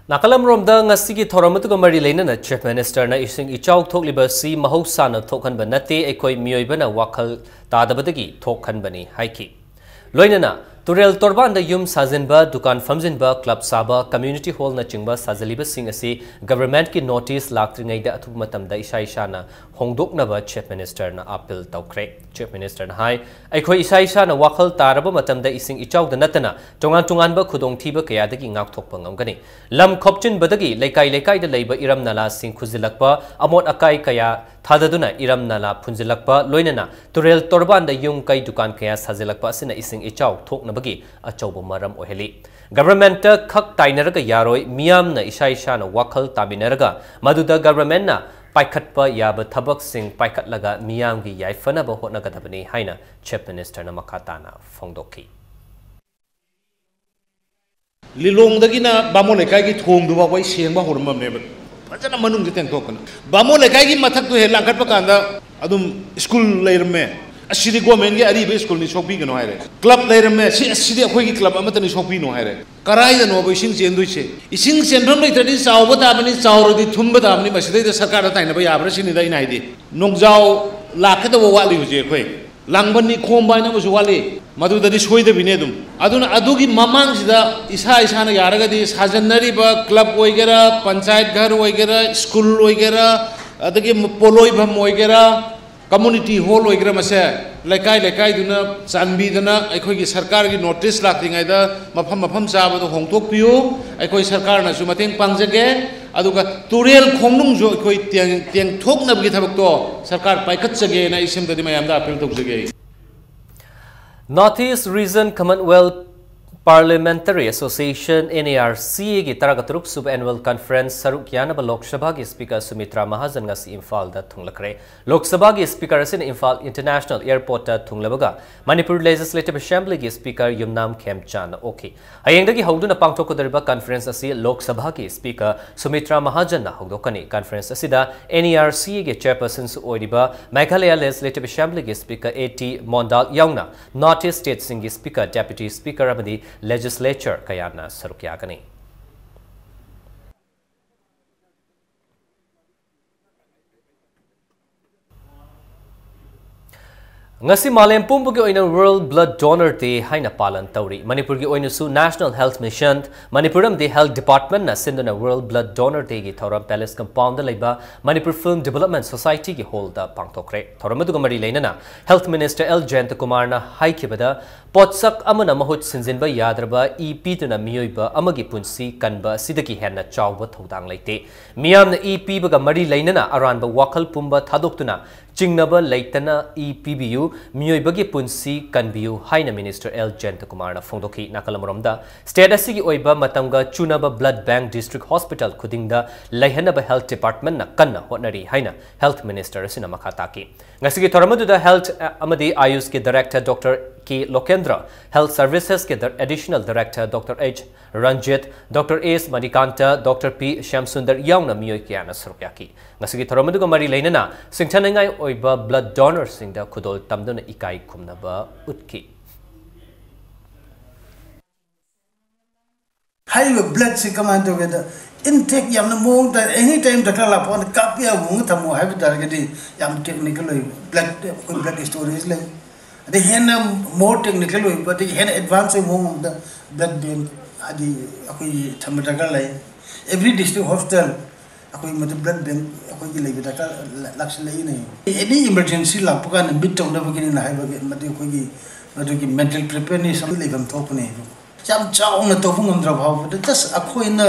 ꯅꯥꯀꯜ ꯑꯃꯔꯣꯝꯗ, ꯉꯁꯤꯒꯤ ꯊꯧꯔꯝ ꯑꯗꯨꯒ ꯃꯔꯤ ꯂꯩꯅꯅ Chief Ministerꯅ ꯏꯁꯤꯡ ꯏꯆꯥꯎ ꯊꯣꯛꯂꯤꯕ ꯑꯁꯤ ꯃꯍꯧꯁꯥꯅ ꯊꯣꯛꯍꯟꯕ ꯅꯠꯇꯦ, ꯑꯩꯈꯣꯏ ꯃꯤꯑꯣꯏꯕꯅ ꯋꯥꯈꯜ ꯇꯥꯗꯕꯗꯒꯤ ꯊꯣꯛꯍꯟꯕꯅꯤ ꯍꯥꯏꯈꯤ꯫ ꯂꯣꯏꯅꯅ ꯇꯨꯔꯦꯜ ꯇꯣꯔꯕꯥꯟꯗ ꯌꯨꯝ ꯁꯥꯖꯤꯟꯕ, ꯗꯨꯀꯥꯟ ꯐꯝꯖꯤꯟꯕ, ꯀ꯭ꯂꯕ ꯁꯥꯕ, ꯀꯝꯃ꯭ꯌꯨꯅꯤꯇꯤ ꯍꯣꯜꯅꯆꯤꯡꯕ ꯁꯥꯖꯤꯜꯂꯤꯕꯁꯤꯡ ꯑꯁꯤ ꯒꯚꯔꯟꯃꯦꯟꯠꯀꯤ ꯅꯣꯇꯤꯁ ꯂꯥꯛꯇ꯭ꯔꯤꯉꯩꯗ ꯑꯊꯨꯕ ꯃꯇꯝꯗ ꯏꯁꯥ ꯏꯁꯥꯅ ꯍꯣꯡꯗꯣꯛꯅꯕ Chief Ministerꯅ ꯑꯥꯄꯤꯜ ꯇꯧꯈ꯭ꯔꯦ꯫ Chief Ministerꯅ ꯍꯥꯏ, ꯑꯩꯈꯣꯏ ꯏꯁꯥ ꯏꯁꯥꯅ ꯋꯥꯈꯜ ꯇꯥꯔꯕ ꯃꯇꯝꯗ ꯏꯁꯤꯡ ꯏꯆꯥꯎꯗ ꯅꯠꯇꯅ ꯇꯣꯉꯥꯟ ꯇꯣꯉꯥꯟꯕ ꯈꯨꯗꯣꯡꯊꯤꯕ ꯀꯌꯥꯗꯒꯤ ꯉꯥꯛꯊꯣꯛꯄ ꯉꯝꯒꯅꯤ꯫ ꯂꯝ ꯈꯣꯞꯆꯤꯟꯕꯗꯒꯤ ꯂꯩꯀꯥꯏ ꯂꯩꯀꯥꯏꯗ ꯂꯩꯕ ꯏꯔꯝ ꯅꯂꯥꯁꯤꯡ ꯈꯨꯖꯤꯜꯂꯛꯄ, ꯑꯃꯣꯠ ꯑꯀꯥꯏ ꯀꯌꯥ ꯊꯥꯗꯗꯨꯅ ꯏꯔꯝ ꯅꯂꯥ ꯐꯨꯟꯖꯤꯜꯂꯛꯄ, ꯂꯣꯏꯅꯅ ꯇꯨꯔꯦꯜ ꯇꯣꯔꯕꯥꯟꯗ ꯌꯨꯝ ꯀꯩ ꯗꯨꯀꯥꯟ ꯀꯌꯥ ꯁꯥꯖꯤꯜꯂꯛꯄ ꯑꯁꯤꯅ ꯏꯁꯤꯡ ꯏꯆꯥꯎ ꯊꯣꯛꯅꯕꯒꯤ ꯑꯆꯧꯕ ꯃꯔꯝ ꯑꯣꯏꯍꯜꯂꯤ꯫ ꯒꯚꯔꯟꯃꯦꯟꯠꯇ ꯈꯛ ꯇꯥꯏꯅꯔꯒ ꯌꯥꯔꯣꯏ, ꯃꯤꯌꯥꯝꯅ ꯏꯁꯥ ꯏꯁꯥꯅ ꯋꯥꯈꯜ ꯇꯥꯃꯤꯟꯅꯔꯒ ꯃꯗꯨꯗ ꯒꯚꯔꯟꯃꯦꯟꯠꯅ ꯄꯥꯏꯈꯠꯄ ꯌꯥꯕ ꯊꯕꯛꯁꯤꯡ ꯄꯥꯏꯈꯠꯂꯒ ꯃꯤꯌꯥꯝꯒꯤ ꯌꯥꯏꯐꯅꯕ ꯍꯣꯠꯅꯒꯗꯕꯅꯤ ꯍꯥꯏꯅ Chief Ministerꯅ ꯃꯈꯥ ꯇꯥꯅ ꯐꯣꯡꯗꯣꯛꯈꯤ꯫ ꯂꯤꯂꯣꯡꯗꯒꯤꯅ ꯕꯥꯃꯣꯟ ꯂꯩꯀꯥꯏꯒꯤ ꯊꯣꯡꯗꯨ ꯐꯥꯎꯕ ꯑꯩ ꯁꯦꯡꯕ ꯍꯧꯔꯝꯃꯕꯅꯦꯕ, ꯐꯖꯅ ꯃꯅꯨꯡꯗ ꯇꯦꯡꯊꯣꯛꯇꯅ꯫ ꯕꯥꯃꯣꯟ ꯂꯩꯀꯥꯏꯒꯤ ꯃꯊꯛꯇꯨ ꯍꯦꯛ ꯂꯥꯡꯈꯠꯄ ꯀꯥꯟꯗ ꯑꯗꯨꯝ ꯁ꯭ꯀꯨꯜ ꯂꯩꯔꯝꯃꯦ꯫ "ꯑꯁꯤꯗꯤ ꯒꯣꯔꯃꯦꯟꯒꯤ ꯑꯔꯤꯕ ꯁ꯭ꯀꯨꯜꯅꯤ, ꯁꯣꯛꯄꯤꯒꯅꯨ" ꯍꯥꯏꯔꯦ꯫ ꯀ꯭ꯂꯕ ꯂꯩꯔꯝꯃꯦ꯫ "ꯁꯤ, ꯑꯁꯤꯗꯤ ꯑꯩꯈꯣꯏꯒꯤ ꯀ꯭ꯂꯕ ꯑꯃꯠꯇꯅꯤ, ꯁꯣꯛꯄꯤꯅꯨ" ꯍꯥꯏꯔꯦ꯫ ꯀꯔꯥꯏꯗꯅꯣꯕ ꯏꯁꯤꯡ ꯆꯦꯟꯗꯣꯏꯁꯦ? ꯏꯁꯤꯡ ꯆꯦꯟꯐꯝ ꯂꯩꯇ꯭ꯔꯗꯤ ꯆꯥꯎꯕ ꯇꯥꯕꯅꯤ, ꯆꯥꯎꯔꯗꯤ ꯊꯨꯝꯕ ꯇꯥꯕꯅꯤ꯫ ꯃꯁꯤꯗꯩꯗ ꯁꯔꯀꯥꯔꯗ ꯇꯥꯏꯅꯕ ꯌꯥꯕ꯭ꯔꯥ ꯁꯤꯅꯤꯗ ꯑꯩꯅ ꯍꯥꯏꯗꯤ꯫ ꯅꯣꯡꯖꯥꯎ ꯂꯥꯛꯀꯗꯧꯕ ꯋꯥꯠꯂꯤ ꯍꯧꯖꯤꯛ ꯑꯩꯈꯣꯏ꯫ ꯂꯥꯡꯕꯟꯅꯤ ꯈꯣꯝꯕ ꯍꯥꯏꯅ ꯑꯃꯁꯨ ꯋꯥꯠꯂꯤ, ꯃꯗꯨꯗꯗꯤ ꯁꯣꯏꯗꯕꯤꯅꯦ ꯑꯗꯨꯝ꯫ ꯑꯗꯨꯅ ꯑꯗꯨꯒꯤ ꯃꯃꯥꯡꯁꯤꯗ ꯏꯁꯥ ꯏꯁꯥꯅ ꯌꯥꯔꯒꯗꯤ ꯁꯥꯖꯟꯅꯔꯤꯕ ꯀ꯭ꯂꯕ ꯑꯣꯏꯒꯦꯔꯥ, ꯄꯟꯆꯥꯌꯠ ꯘꯔ ꯑꯣꯏꯒꯦꯔꯥ, ꯁ꯭ꯀꯨꯜ ꯑꯣꯏꯒꯦꯔꯥ, ꯑꯗꯒꯤ ꯄꯣꯂꯣꯏꯐꯝ ꯑꯣꯏꯒꯦꯔꯥ, ꯀꯝꯃꯨꯅꯤꯇꯤ ꯍꯣꯜ ꯑꯣꯏꯒꯦꯔꯥ, ꯃꯁꯦ ꯂꯩꯀꯥꯏ ꯂꯩꯀꯥꯏꯗꯨꯅ ꯆꯥꯟꯕꯤꯗꯅ ꯑꯩꯈꯣꯏꯒꯤ ꯁꯔꯀꯥꯔꯒꯤ ꯅꯣꯇꯤꯁ ꯂꯥꯛꯇ꯭ꯔꯤꯉꯩꯗ ꯃꯐꯝ ꯃꯐꯝ ꯆꯥꯕꯗꯣ ꯍꯣꯡꯗꯣꯛꯄꯤꯌꯨ꯫ ꯑꯩꯈꯣꯏ ꯁꯔꯀꯥꯔꯅꯁꯨ ꯃꯇꯦꯡ ꯄꯥꯡꯖꯒꯦ꯫ ꯑꯗꯨꯒ ꯇꯨꯔꯦꯜ ꯈꯣꯡꯅꯨꯡꯁꯨ ꯑꯩꯈꯣꯏ ꯇꯦꯡ-, ꯇꯦꯡꯊꯣꯛꯅꯕꯒꯤ ꯊꯕꯛꯇꯣ ꯁꯔꯀꯥꯔ ꯄꯥꯏꯈꯠꯆꯒꯦꯅ ꯑꯩ ꯁꯤꯃꯗꯤ ꯃꯌꯥꯝꯗ ꯑꯄꯤꯜ ꯇꯧꯖꯒꯦ꯫ North East Region Commonwealth Parliamentary Association, N A R C A, ꯒꯤ ꯇꯔꯥꯇꯔꯨꯛ ꯁꯨꯕ Annual Conference ꯁꯔꯨꯛ ꯌꯥꯅꯕ ꯂꯣꯛ ꯁꯚꯥꯒꯤ Speaker ꯁꯨꯃꯤꯇ꯭ꯔꯥ ꯃꯍꯥꯖꯟ ꯉꯁꯤ ꯏꯝꯐꯥꯜꯗ ꯊꯨꯡꯂꯈ꯭ꯔꯦ꯫ ꯂꯣꯛ ꯁꯚꯥꯒꯤ Speaker ꯑꯁꯤꯅ Imphal International Airportꯇ ꯊꯨꯡꯂꯕꯒ Manipur Legislative Assemblyꯒꯤ Speaker ꯌꯨꯝꯅꯥꯝ ꯈꯦꯝꯆꯥꯟꯅ ꯑꯣꯛꯈꯤ꯫ ꯍꯌꯦꯡꯗꯒꯤ ꯍꯧꯗꯨꯅ ꯄꯥꯡꯊꯣꯛꯀꯗꯧꯔꯤꯕ conference ꯑꯁꯤ ꯂꯣꯛ ꯁꯚꯥꯒꯤ Speaker ꯁꯨꯃꯤꯇ꯭ꯔꯥ ꯃꯍꯥꯖꯟꯅ ꯍꯧꯗꯣꯛꯀꯅꯤ꯫ Conference ꯑꯁꯤꯗ N A R C A ꯒꯤ Chairpersonꯁꯨ ꯑꯣꯏꯔꯤꯕ Meghalaya Legislative Assemblyꯒꯤ Speaker A T ꯃꯣꯟꯗꯥꯜ ꯌꯥꯎꯅ North East stateꯁꯤꯡꯒꯤ Speaker, Deputy Speaker ꯑꯃꯗꯤ Legislature ꯀꯌꯥꯅ ꯁꯔꯨꯛ ꯌꯥꯒꯅꯤ꯫ ꯉꯁꯤ ꯃꯥꯂꯦꯝ ꯄꯨꯝꯕꯒꯤ ꯑꯣꯏꯅ World Blood Donor Day ꯍꯥꯏꯅ ꯄꯥꯂꯟ ꯇꯧꯔꯤ꯫ ꯃꯅꯤꯄꯨꯔꯒꯤ ꯑꯣꯏꯅꯁꯨ National Health Mission, ꯃꯅꯤꯄꯨꯔ ꯑꯃꯗꯤ Health Departmentꯅ ꯁꯤꯟꯗꯨꯅ World Blood Donor Dayꯒꯤ ꯊꯧꯔꯝ Palace Compoundꯗ ꯂꯩꯕ Manipur Film Development Societyꯒꯤ hallꯗ ꯄꯥꯡꯊꯣꯛꯈ꯭ꯔꯦ꯫ ꯊꯧꯔꯝ ꯑꯗꯨꯒ ꯃꯔꯤ ꯂꯩꯅꯅ Health Minister L ꯖꯌꯟꯇꯀꯨꯃꯥꯔꯅ ꯍꯥꯏꯈꯤꯕꯗ, ꯄꯣꯠꯁꯛ ꯑꯃꯅ ꯃꯍꯨꯠ ꯁꯤꯟꯖꯤꯟꯕ ꯌꯥꯗ꯭ꯔꯕ ꯏ ꯄꯤꯗꯨꯅ ꯃꯤꯑꯣꯏꯕ ꯑꯃꯒꯤ ꯄꯨꯟꯁꯤ ꯀꯟꯕ ꯑꯁꯤꯗꯒꯤ ꯍꯦꯟꯅ ꯆꯥꯎꯕ ꯊꯧꯗꯥꯡ ꯂꯩꯇꯦ꯫ ꯃꯤꯌꯥꯝꯅ ꯏ ꯄꯤꯕꯒ ꯃꯔꯤ ꯂꯩꯅꯅ ꯑꯔꯥꯟꯕ ꯋꯥꯈꯜ ꯄꯨꯝꯕ ꯊꯥꯗꯣꯛꯇꯨꯅ ꯆꯤꯡꯅꯕ ꯂꯩꯇꯅ ꯏ ꯄꯤꯕꯤꯌꯨ, ꯃꯤꯑꯣꯏꯕꯒꯤ ꯄꯨꯟꯁꯤ ꯀꯟꯕꯤꯌꯨ ꯍꯥꯏꯅ Minister L ꯖꯌꯟꯇꯀꯨꯃꯥꯔꯅ ꯐꯣꯡꯗꯣꯛꯈꯤ꯫ ꯅꯥꯀꯜ ꯑꯃꯔꯣꯝꯗ, state ꯑꯁꯤꯒꯤ ꯑꯣꯏꯕ ꯃꯇꯝꯒ ꯆꯨꯅꯕ blood bank district hospital ꯈꯨꯗꯤꯡꯗ ꯂꯩꯍꯟꯅꯕ Health Departmentꯅ ꯀꯟꯅ ꯍꯣꯠꯅꯔꯤ ꯍꯥꯏꯅ Health Minister ꯑꯁꯤꯅ ꯃꯈꯥ ꯇꯥꯈꯤ꯫ ꯉꯁꯤꯒꯤ ꯊꯧꯔꯝ ꯑꯗꯨꯗ Health ꯑꯃꯗꯤ AYUSꯀꯤ Director Doctor K ꯂꯣꯀꯦꯟꯗ꯭ꯔ, Health Servicesꯀꯤ ꯗ-, Additional Director Doctor H Ranjit, Doctor S Manikanta, Doctor P ꯁ꯭ꯌꯥꯝꯁꯨꯟꯗꯔ ꯌꯥꯎꯅ ꯃꯤꯑꯣꯏ ꯀꯌꯥꯅ ꯁꯔꯨꯛ ꯌꯥꯈꯤ꯫ ꯉꯁꯤꯒꯤ ꯊꯧꯔꯝ ꯑꯗꯨꯒ ꯃꯔꯤ ꯂꯩꯅꯅ ꯁꯤꯡꯊꯥꯅꯤꯡꯉꯥꯏ ꯑꯣꯏꯕ blood donorꯁꯤꯡꯗ ꯈꯨꯗꯣꯜ ꯇꯝꯗꯨꯅ ꯏꯀꯥꯏ ꯈꯨꯝꯅꯕ ꯎꯠꯈꯤ꯫ ꯍꯥꯏꯔꯤꯕ bloodꯁꯤ ꯀꯃꯥꯏꯅ ꯇꯧꯒꯦꯗ, intake ꯌꯥꯝꯅ ꯃꯑꯣꯡ ꯇꯥꯏ, any time ꯗꯔꯀꯥꯔ ꯂꯥꯛꯄ ꯀꯥꯟꯗ ꯀꯥꯞꯄ ꯌꯥꯕ ꯃꯑꯣꯡꯗ ꯊꯝꯃꯣ ꯍꯥꯏꯕ ꯇꯥꯔꯒꯗꯤ ꯌꯥꯝ technical ꯑꯣꯏꯕ blood, ꯑꯩꯈꯣꯏ blood storage ꯂꯩ꯫ ꯑꯗꯩ ꯍꯦꯟꯅ more technical ꯑꯣꯏꯕ, ꯑꯗꯒꯤ ꯍꯦꯟꯅ advance ꯑꯣꯏꯕ ꯃꯑꯣꯡ ꯑꯃꯗ blood bank ꯍꯥꯏꯗꯤ ꯑꯩꯈꯣꯏꯒꯤ ꯊꯝꯕ ꯗꯔꯀꯥꯔ ꯂꯩ꯫ Every district hospital ꯑꯩꯈꯣꯏ ꯃꯗꯨ blood bank ꯑꯩꯈꯣꯏꯒꯤ ꯂꯩꯕ ꯗꯔꯀꯥꯔ ꯂꯥꯛꯁꯤꯜꯂꯛꯏꯅꯦ꯫ Any emergency ꯂꯥꯛꯄ ꯀꯥꯟꯗ meet ꯇꯧꯅꯕꯒꯤꯅꯤꯅ ꯍꯥꯏꯕꯒꯤ ꯃꯗꯨ ꯑꯩꯈꯣꯏꯒꯤ ꯃꯗꯨꯒꯤ mental preparedness ꯑꯃ ꯂꯩꯐꯝ ꯊꯣꯛꯄꯅꯦ꯫ ꯌꯥꯝ ꯆꯥꯎꯅ ꯇꯧꯕ ꯉꯝꯗ꯭ꯔ ꯐꯥꯎꯕꯗ just ꯑꯩꯈꯣꯏꯅ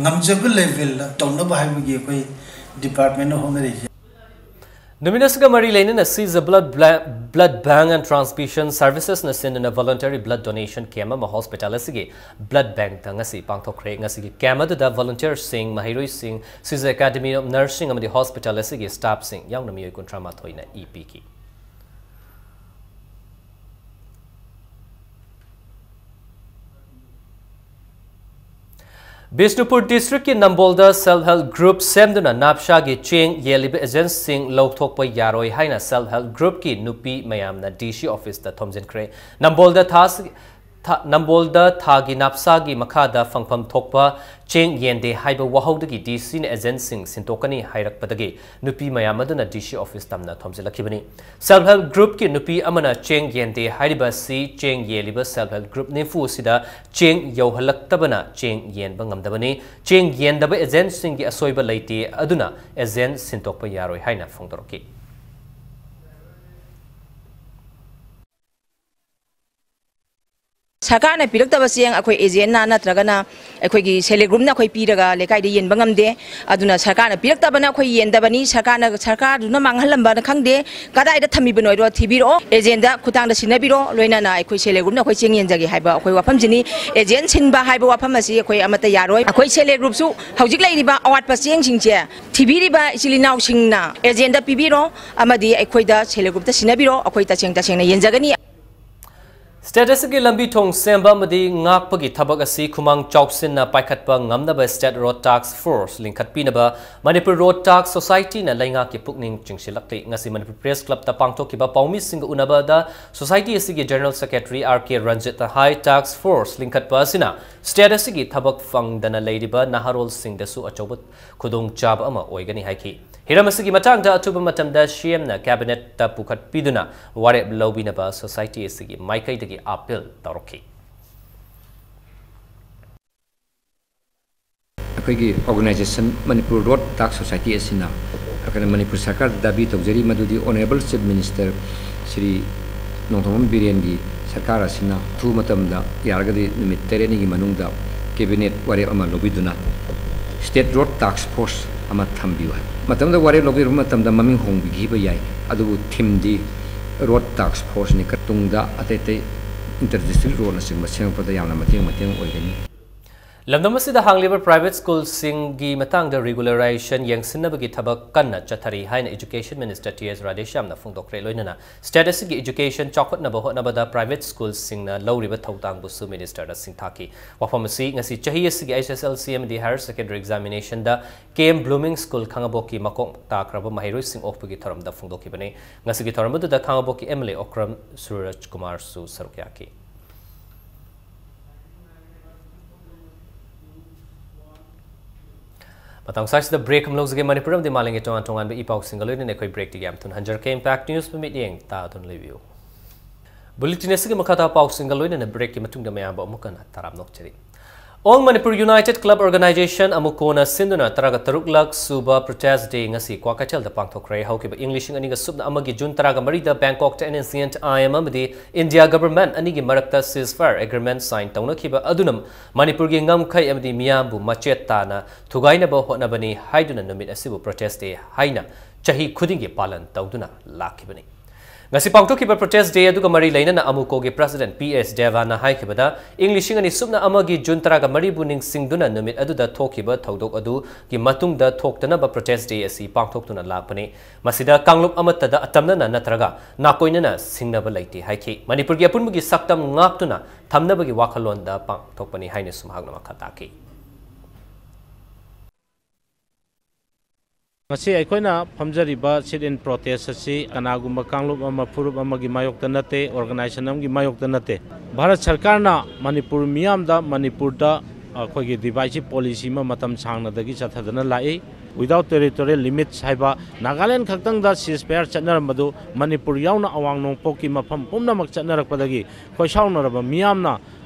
ꯉꯝꯖꯕ levelꯗ ꯇꯧꯅꯕ ꯍꯥꯏꯕꯒꯤ ꯑꯩꯈꯣꯏ departmentꯅ ꯍꯣꯠꯅꯔꯤꯁꯦ꯫ ꯅꯨꯃꯤꯠ ꯑꯁꯤꯒ ꯃꯔꯤ ꯂꯩꯅꯅ Seize the Blood Bla-, Blood Bank and Transfusion Servicesꯅ ꯁꯤꯟꯗꯨꯅ voluntary blood donation camp ꯑꯃ hospital ꯑꯁꯤꯒꯤ blood bankꯇ ꯉꯁꯤ ꯄꯥꯡꯊꯣꯛꯈ꯭ꯔꯦ꯫ ꯉꯁꯤꯒꯤ camp ꯑꯗꯨꯗ volunteerꯁꯤꯡ, ꯃꯍꯩꯔꯣꯏꯁꯤꯡ, Seize Academy of Nursing ꯑꯃꯗꯤ hospital ꯑꯁꯤꯒꯤ staffꯁꯤꯡ ꯌꯥꯎꯅ ꯃꯤꯑꯣꯏ ꯀꯨꯟꯊ꯭ꯔꯥ ꯃꯥꯊꯣꯏꯅ ꯏ ꯄꯤꯈꯤ꯫ ꯕꯤꯁꯅꯨꯄꯨꯔ districtꯀꯤ ꯅꯝꯕꯣꯜꯗ self help group ꯁꯦꯝꯗꯨꯅ ꯅꯥꯞꯁꯥꯒꯤ ꯆꯦꯡ ꯌꯦꯜꯂꯤꯕ agentꯁꯤꯡ ꯂꯧꯊꯣꯛꯄ ꯌꯥꯔꯣꯏ ꯍꯥꯏꯅ self help groupꯀꯤ ꯅꯨꯄꯤ ꯃꯌꯥꯝꯅ D C officeꯇ ꯊꯣꯝꯖꯤꯟꯈ꯭ꯔꯦ꯫ ꯅꯝꯕꯣꯜꯗ ꯊꯥ-, ꯊꯥ-, ꯅꯝꯕꯣꯜꯗ ꯊꯥꯒꯤ ꯅꯥꯞꯁꯥꯒꯤ ꯃꯈꯥꯗ ꯐꯪꯐꯝ ꯊꯣꯛꯄ ꯆꯦꯡ ꯌꯦꯟꯗꯦ ꯍꯥꯏꯕ ꯋꯥꯍꯧꯗꯒꯤ D Cꯅ agentꯁꯤꯡ ꯁꯤꯟꯗꯣꯛꯀꯅꯤ ꯍꯥꯏꯔꯛꯄꯗꯒꯤ ꯅꯨꯄꯤ ꯃꯌꯥꯝ ꯑꯗꯨꯅ D C office ꯇꯝꯅ ꯊꯣꯝꯖꯤꯜꯂꯛꯈꯤꯕꯅꯤ꯫ Self help groupꯀꯤ ꯅꯨꯄꯤ ꯑꯃꯅ ꯆꯦꯡ ꯌꯦꯟꯗꯦ ꯍꯥꯏꯔꯤꯕ ꯑꯁꯤ ꯆꯦꯡ ꯌꯦꯜꯂꯤꯕ self help group ꯅꯤꯐꯨ ꯑꯁꯤꯗ ꯆꯦꯡ ꯌꯧꯍꯜꯂꯛꯇꯕꯅ ꯆꯦꯡ ꯌꯦꯟꯕ ꯉꯝꯗꯕꯅꯤ꯫ ꯆꯦꯡ ꯌꯦꯟꯗꯕ agentꯁꯤꯡꯒꯤ ꯑꯁꯣꯏꯕ ꯂꯩꯇꯦ, ꯑꯗꯨꯅ agent ꯁꯤꯟꯗꯣꯛꯄ ꯌꯥꯔꯣꯏ ꯍꯥꯏꯅ ꯐꯣꯡꯗꯣꯔꯛꯈꯤ꯫ ꯁꯔꯀꯥꯔꯅ ꯄꯤꯔꯛꯇꯕ ꯆꯦꯡ ꯑꯩꯈꯣꯏ agentꯅ ꯅꯠꯇ꯭ꯔꯒꯅ ꯑꯩꯈꯣꯏꯒꯤ self help groupꯅ ꯑꯩꯈꯣꯏ ꯄꯤꯔꯒ ꯂꯩꯀꯥꯏꯗ ꯌꯦꯟꯕ ꯉꯝꯗꯦ꯫ ꯑꯗꯨꯅ ꯁꯔꯀꯥꯔꯅ ꯄꯤꯔꯛꯇꯕꯅ ꯑꯩꯈꯣꯏ ꯌꯦꯟꯗꯕꯅꯤ꯫ ꯁꯔꯀꯥꯔꯅ, ꯁꯔꯀꯥꯔꯗꯨꯅ ꯃꯥꯡꯍꯜꯂꯝꯕꯅ ꯈꯪꯗꯦ, ꯀꯗꯥꯏꯗ ꯊꯝꯃꯤꯕꯅꯣ ꯍꯥꯏꯗꯣ ꯊꯤꯕꯤꯔꯛꯑꯣ, agentꯗ ꯈꯨꯠꯊꯥꯡꯗ ꯁꯤꯟꯅꯕꯤꯔꯣ, ꯂꯣꯏꯅꯅ ꯑꯩꯈꯣꯏ self help groupꯅ ꯑꯩꯈꯣꯏ ꯆꯦꯡ ꯌꯦꯟꯖꯒꯦ ꯍꯥꯏꯕ ꯑꯩꯈꯣꯏ ꯋꯥꯐꯝꯁꯤꯅꯤ꯫ Agent ꯁꯤꯟꯕ ꯍꯥꯏꯕ ꯋꯥꯐꯝ ꯑꯁꯤ ꯑꯩꯈꯣꯏ ꯑꯃꯠꯇ ꯌꯥꯔꯣꯏ꯫ ꯑꯩꯈꯣꯏ self help groupꯁꯨ ꯍꯧꯖꯤꯛ ꯂꯩꯔꯤꯕ ꯑꯋꯥꯠꯄ ꯆꯦꯡꯁꯤꯡꯁꯦ ꯊꯤꯕꯤꯔꯤꯕ ꯏꯆꯤꯜ ꯏꯅꯥꯎꯁꯤꯡꯅ agentꯗ ꯄꯤꯕꯤꯔꯣ, ꯑꯃꯗꯤ ꯑꯩꯈꯣꯏꯗ self help groupꯇ ꯁꯤꯟꯅꯕꯤꯔꯣ, ꯑꯩꯈꯣꯏ ꯇꯁꯦꯡ ꯇꯁꯦꯡꯅ ꯌꯦꯟꯖꯒꯅꯤ꯫ State ꯑꯁꯤꯒꯤ ꯂꯝꯕꯤ ꯊꯣꯡ ꯁꯦꯝꯕ ꯑꯃꯗꯤ ꯉꯥꯛꯄꯒꯤ ꯊꯕꯛ ꯑꯁꯤ ꯈꯨꯃꯥꯡ ꯆꯥꯎꯁꯤꯟꯅ ꯄꯥꯏꯈꯠꯄ ꯉꯝꯅꯕ State Road Task Force ꯂꯤꯡꯈꯠꯄꯤꯅꯕ Manipur Road Task Societyꯅ ꯂꯩꯉꯥꯛꯀꯤ ꯄꯨꯛꯅꯤꯡ ꯆꯤꯡꯁꯤꯜꯂꯛꯂꯤ꯫ ꯉꯁꯤ Manipur Press Clubꯇ ꯄꯥꯡꯊꯣꯛꯈꯤꯕ ꯄꯥꯎꯃꯤꯁꯤꯡꯒ ꯎꯅꯕꯗ society ꯑꯁꯤꯒꯤ General Secretary R K ꯔꯟꯖꯤꯠꯅ ꯍꯥꯏ, task force ꯂꯤꯡꯈꯠꯄ ꯑꯁꯤꯅ state ꯑꯁꯤꯒꯤ ꯊꯕꯛ ꯐꯪꯗꯅ ꯂꯩꯔꯤꯕ ꯅꯍꯥꯔꯣꯜꯁꯤꯡꯗꯁꯨ ꯑꯆꯧꯕ ꯈꯨꯗꯣꯡꯆꯥꯕ ꯑꯃ ꯑꯣꯏꯒꯅꯤ ꯍꯥꯏꯈꯤ꯫ ꯍꯤꯔꯝ ꯑꯁꯤꯒꯤ ꯃꯇꯥꯡꯗ ꯑꯊꯨꯕ ꯃꯇꯝꯗ C Mꯅ Cabinetꯇ ꯄꯨꯈꯠꯄꯤꯗꯨꯅ ꯋꯥꯔꯦꯞ ꯂꯧꯕꯤꯅꯕ society ꯑꯁꯤꯒꯤ ꯃꯥꯏꯀꯩꯗꯒꯤ appeal ꯇꯧꯔꯛꯈꯤ꯫ ꯑꯩꯈꯣꯏꯒꯤ organization Manipur Road Task Society ꯑꯁꯤꯅ, ꯑꯩꯈꯣꯏꯅ ꯃꯅꯤꯄꯨꯔ ꯁꯔꯀꯥꯔꯗ ꯗꯥꯕꯤ ꯇꯧꯖꯔꯤ ꯃꯗꯨꯗꯤ Honourable Chief Minister Shri Nongthombam ꯕꯤꯔꯦꯟꯒꯤ ꯁꯔꯀꯥꯔ ꯑꯁꯤꯅ ꯑꯊꯨꯕ ꯃꯇꯝꯗ, ꯌꯥꯔꯒꯗꯤ ꯅꯨꯃꯤꯠ ꯇꯔꯦꯠꯅꯤꯒꯤ ꯃꯅꯨꯡꯗ cabinet ꯋꯥꯔꯦꯞ ꯑꯃ ꯂꯧꯕꯤꯗꯨꯅ State Road Task Force ꯑꯃ ꯊꯝꯕꯤꯌꯨ ꯍꯥꯏ꯫ ꯃꯇꯝꯗ ꯋꯥꯔꯦꯞ ꯂꯧꯕꯤꯔꯕ ꯃꯇꯝꯗ ꯃꯃꯤꯡ ꯍꯣꯡꯕꯤꯈꯤꯕ ꯌꯥꯏ, ꯑꯗꯨꯕꯨ theme ꯗꯤ Road Task Force ꯅꯤ꯫ ꯇꯨꯡꯗ ꯑꯇꯩ ꯑꯇꯩ inter district road ꯅꯆꯤꯡꯕ ꯁꯦꯝꯃꯛꯄꯗ ꯌꯥꯝꯅ ꯃꯇꯦꯡ, ꯃꯇꯦꯡ ꯑꯣꯏꯒꯅꯤ꯫ ꯂꯝꯗꯝ ꯑꯁꯤꯗ ꯍꯥꯡꯂꯤꯕ private school ꯁꯤꯡꯒꯤ ꯃꯇꯥꯡꯗ regularisation ꯌꯦꯡꯁꯤꯟꯅꯕꯒꯤ ꯊꯕꯛ ꯀꯟꯅ ꯆꯠꯊꯔꯤ ꯍꯥꯏꯅ Education Minister ꯇꯤ ꯑꯦꯁ ꯔꯥꯙꯦꯁ꯭ꯌꯥꯝꯅ ꯐꯣꯡꯗꯣꯛꯈ꯭ꯔꯦ꯫ ꯂꯣꯏꯅꯅ state ꯑꯁꯤꯒꯤ education ꯆꯥꯎꯈꯠꯅꯕ ꯍꯣꯠꯅꯕꯗ private school ꯁꯤꯡꯅ ꯂꯧꯔꯤꯕ ꯊꯧꯗꯥꯡꯕꯨꯁꯨ minister ꯅ ꯁꯤꯡꯊꯥꯈꯤ꯫ ꯋꯥꯐꯝ ꯑꯁꯤ ꯉꯁꯤ ꯆꯍꯤ ꯑꯁꯤꯒꯤ H S L C ꯑꯃꯗꯤ Higher Secondary Examination ꯗ K M Blooming School ꯈꯥꯉꯕꯣꯛꯀꯤ ꯃꯀꯣꯛ ꯇꯥꯈ꯭ꯔꯕ ꯃꯍꯩꯔꯣꯏꯁꯤꯡ ꯑꯣꯛꯄꯒꯤ ꯊꯧꯔꯝꯗ ꯐꯣꯡꯗꯣꯛꯈꯤꯕꯅꯤ꯫ ꯉꯁꯤꯒꯤ ꯊꯧꯔꯝ ꯑꯗꯨꯗ ꯈꯥꯉꯕꯣꯛꯀꯤ M L A ꯑꯣꯀ꯭ꯔꯝ ꯁꯨꯔꯖ ꯀꯨꯃꯥꯔꯁꯨ ꯁꯔꯨꯛ ꯌꯥꯈꯤ꯫ ꯃꯇꯥꯡ ꯑꯁꯤꯗ break ꯑꯃ ꯂꯧꯖꯒꯦ꯫ ꯃꯅꯤꯄꯨꯔ ꯑꯃꯗꯤ ꯃꯥꯂꯦꯝꯒꯤ ꯇꯣꯉꯥꯟ ꯇꯣꯉꯥꯟꯕ ꯏ ꯄꯥꯎꯁꯤꯡꯒ ꯂꯣꯏꯅꯅ ꯑꯩꯈꯣꯏ break ꯇꯒꯤ ꯌꯥꯝ ꯊꯨꯅ ꯍꯟꯖꯔꯛꯀꯦ꯫ Impact News ꯕꯨ ꯃꯤꯠꯌꯦꯡ ꯇꯥꯗꯨꯅ ꯂꯩꯕꯤꯌꯨ꯫ Bulletin ꯑꯁꯤꯒꯤ ꯃꯈꯥ ꯇꯥꯕ ꯄꯥꯎꯁꯤꯡꯒ ꯂꯣꯏꯅꯅ break ꯀꯤ ꯃꯇꯨꯡꯗ ꯃꯌꯥꯝꯕꯨ ꯑꯃꯨꯛ ꯍꯟꯅ ꯇꯔꯥꯝꯅ ꯑꯣꯛꯆꯔꯤ꯫ All Manipur United Club Organization, ꯑꯃꯨꯀꯣꯅ ꯁꯤꯟꯗꯨꯅ ꯇꯔꯥꯒ ꯇꯔꯨꯛ ꯂꯛ ꯁꯨꯕ protest day ꯉꯁꯤ ꯀ꯭ꯋꯥꯀꯩꯊꯦꯜꯗ ꯄꯥꯡꯊꯣꯛꯈ꯭ꯔꯦ꯫ ꯍꯧꯈꯤꯕ ꯏꯪ ꯂꯤꯁꯤꯡ ꯑꯅꯤꯒ ꯁꯨꯞꯅ ꯑꯃꯒꯤ ꯖꯨꯟ ꯇꯔꯥꯒ ꯃꯔꯤꯗ ꯕꯦꯡꯀꯣꯛꯇ N S C N I M ꯑꯃꯗꯤ ꯏꯟꯗꯤꯌꯥ government ꯑꯅꯤꯒꯤ ꯃꯔꯛꯇ ceasefire agreement sign ꯇꯧꯅꯈꯤꯕ ꯑꯗꯨꯅ ꯃꯅꯤꯄꯨꯔꯒꯤ ꯉꯝꯈꯩ ꯑꯃꯗꯤ ꯃꯤꯌꯥꯝꯕꯨ ꯃꯆꯦꯠ ꯇꯥꯅ ꯊꯨꯒꯥꯏꯅꯕ ꯍꯣꯠꯅꯕꯅꯤ ꯍꯥꯏꯗꯨꯅ ꯅꯨꯃꯤꯠ ꯑꯁꯤꯕꯨ protest day ꯍꯥꯏꯅ ꯆꯍꯤ ꯈꯨꯗꯤꯡꯒꯤ ꯄꯥꯂꯟ ꯇꯧꯗꯨꯅ ꯂꯥꯛꯈꯤꯕꯅꯤ꯫ ꯉꯁꯤ ꯄꯥꯡꯊꯣꯛꯈꯤꯕ protest day ꯑꯗꯨꯒ ꯃꯔꯤ ꯂꯩꯅꯅ ꯑꯃꯨꯀꯣꯒꯤ president P S ꯗꯦꯕꯥꯅ ꯍꯥꯏꯈꯤꯕꯗ, ꯏꯪ ꯂꯤꯁꯤꯡ ꯑꯅꯤ ꯁꯨꯞꯅ ꯑꯃꯒꯤ ꯖꯨꯟ ꯇꯔꯥꯒ ꯃꯔꯤꯕꯨ ꯅꯤꯡꯁꯤꯡꯗꯨꯅ ꯅꯨꯃꯤꯠ ꯑꯗꯨꯗ ꯊꯣꯛꯈꯤꯕ ꯊꯧꯗꯣꯛ ꯑꯗꯨꯒꯤ ꯃꯇꯨꯡꯗ ꯊꯣꯛꯇꯅꯕ protest day ꯑꯁꯤ ꯄꯥꯡꯊꯣꯛꯇꯨꯅ ꯂꯥꯛꯄꯅꯤ꯫ ꯃꯁꯤꯗ ꯀꯥꯡꯂꯨꯞ ꯑꯃꯠꯇꯗ ꯑꯇꯝꯅꯅ ꯅꯠꯇ꯭ꯔꯒ ꯅꯥꯀꯣꯏꯅꯅ ꯁꯤꯡꯅꯕ ꯂꯩꯇꯦ ꯍꯥꯏꯈꯤ꯫ ꯃꯅꯤꯄꯨꯔꯒꯤ ꯑꯄꯨꯟꯕꯒꯤ ꯁꯛꯇꯝ ꯉꯥꯛꯇꯨꯅ ꯊꯝꯅꯕꯒꯤ ꯋꯥꯈꯜꯂꯣꯟꯗ ꯄꯥꯡꯊꯣꯛꯄꯅꯤ ꯍꯥꯏꯅꯁꯨ ꯃꯍꯥꯛꯅ ꯃꯈꯥ ꯇꯥꯈꯤ꯫ ꯉꯁꯤ ꯑꯩꯈꯣꯏꯅ ꯐꯝꯖꯔꯤꯕ sit-in protest ꯑꯁꯤ ꯀꯅꯥꯒꯨꯝꯕ ꯀꯥꯡꯂꯨꯞ ꯑꯃ, ꯐꯨꯔꯨꯞ ꯑꯃꯒꯤ ꯃꯥꯌꯣꯛꯇ ꯅꯠꯇꯦ, organization ꯑꯃꯒꯤ ꯃꯥꯌꯣꯛꯇ ꯅꯠꯇꯦ꯫ ꯚꯥꯔꯠ ꯁꯔꯀꯥꯔꯅ ꯃꯅꯤꯄꯨꯔ ꯃꯤꯌꯥꯝꯗ, ꯃꯅꯤꯄꯨꯔꯗ ꯑꯩꯈꯣꯏꯒꯤ divisive policy ꯑꯃ ꯃꯇꯝ ꯁꯥꯡꯅꯗꯒꯤ ꯆꯠꯊꯗꯨꯅ ꯂꯥꯛꯏ꯫ Without territorial limits ꯍꯥꯏꯕ, ꯅꯥꯒꯥꯂꯦꯟ ꯈꯛꯇꯪꯗ ceasefire ꯆꯠꯅꯔꯝꯕꯗꯨ ꯃꯅꯤꯄꯨꯔ ꯌꯥꯎꯅ ꯑꯋꯥꯡ ꯅꯣꯡꯄꯣꯛꯀꯤ ꯃꯐꯝ ꯄꯨꯝꯅꯃꯛ ꯆꯠꯅꯔꯛꯄꯗꯒꯤ ꯈꯣꯏꯁꯥꯎꯅꯔꯕ ꯃꯤꯌꯥꯝꯅ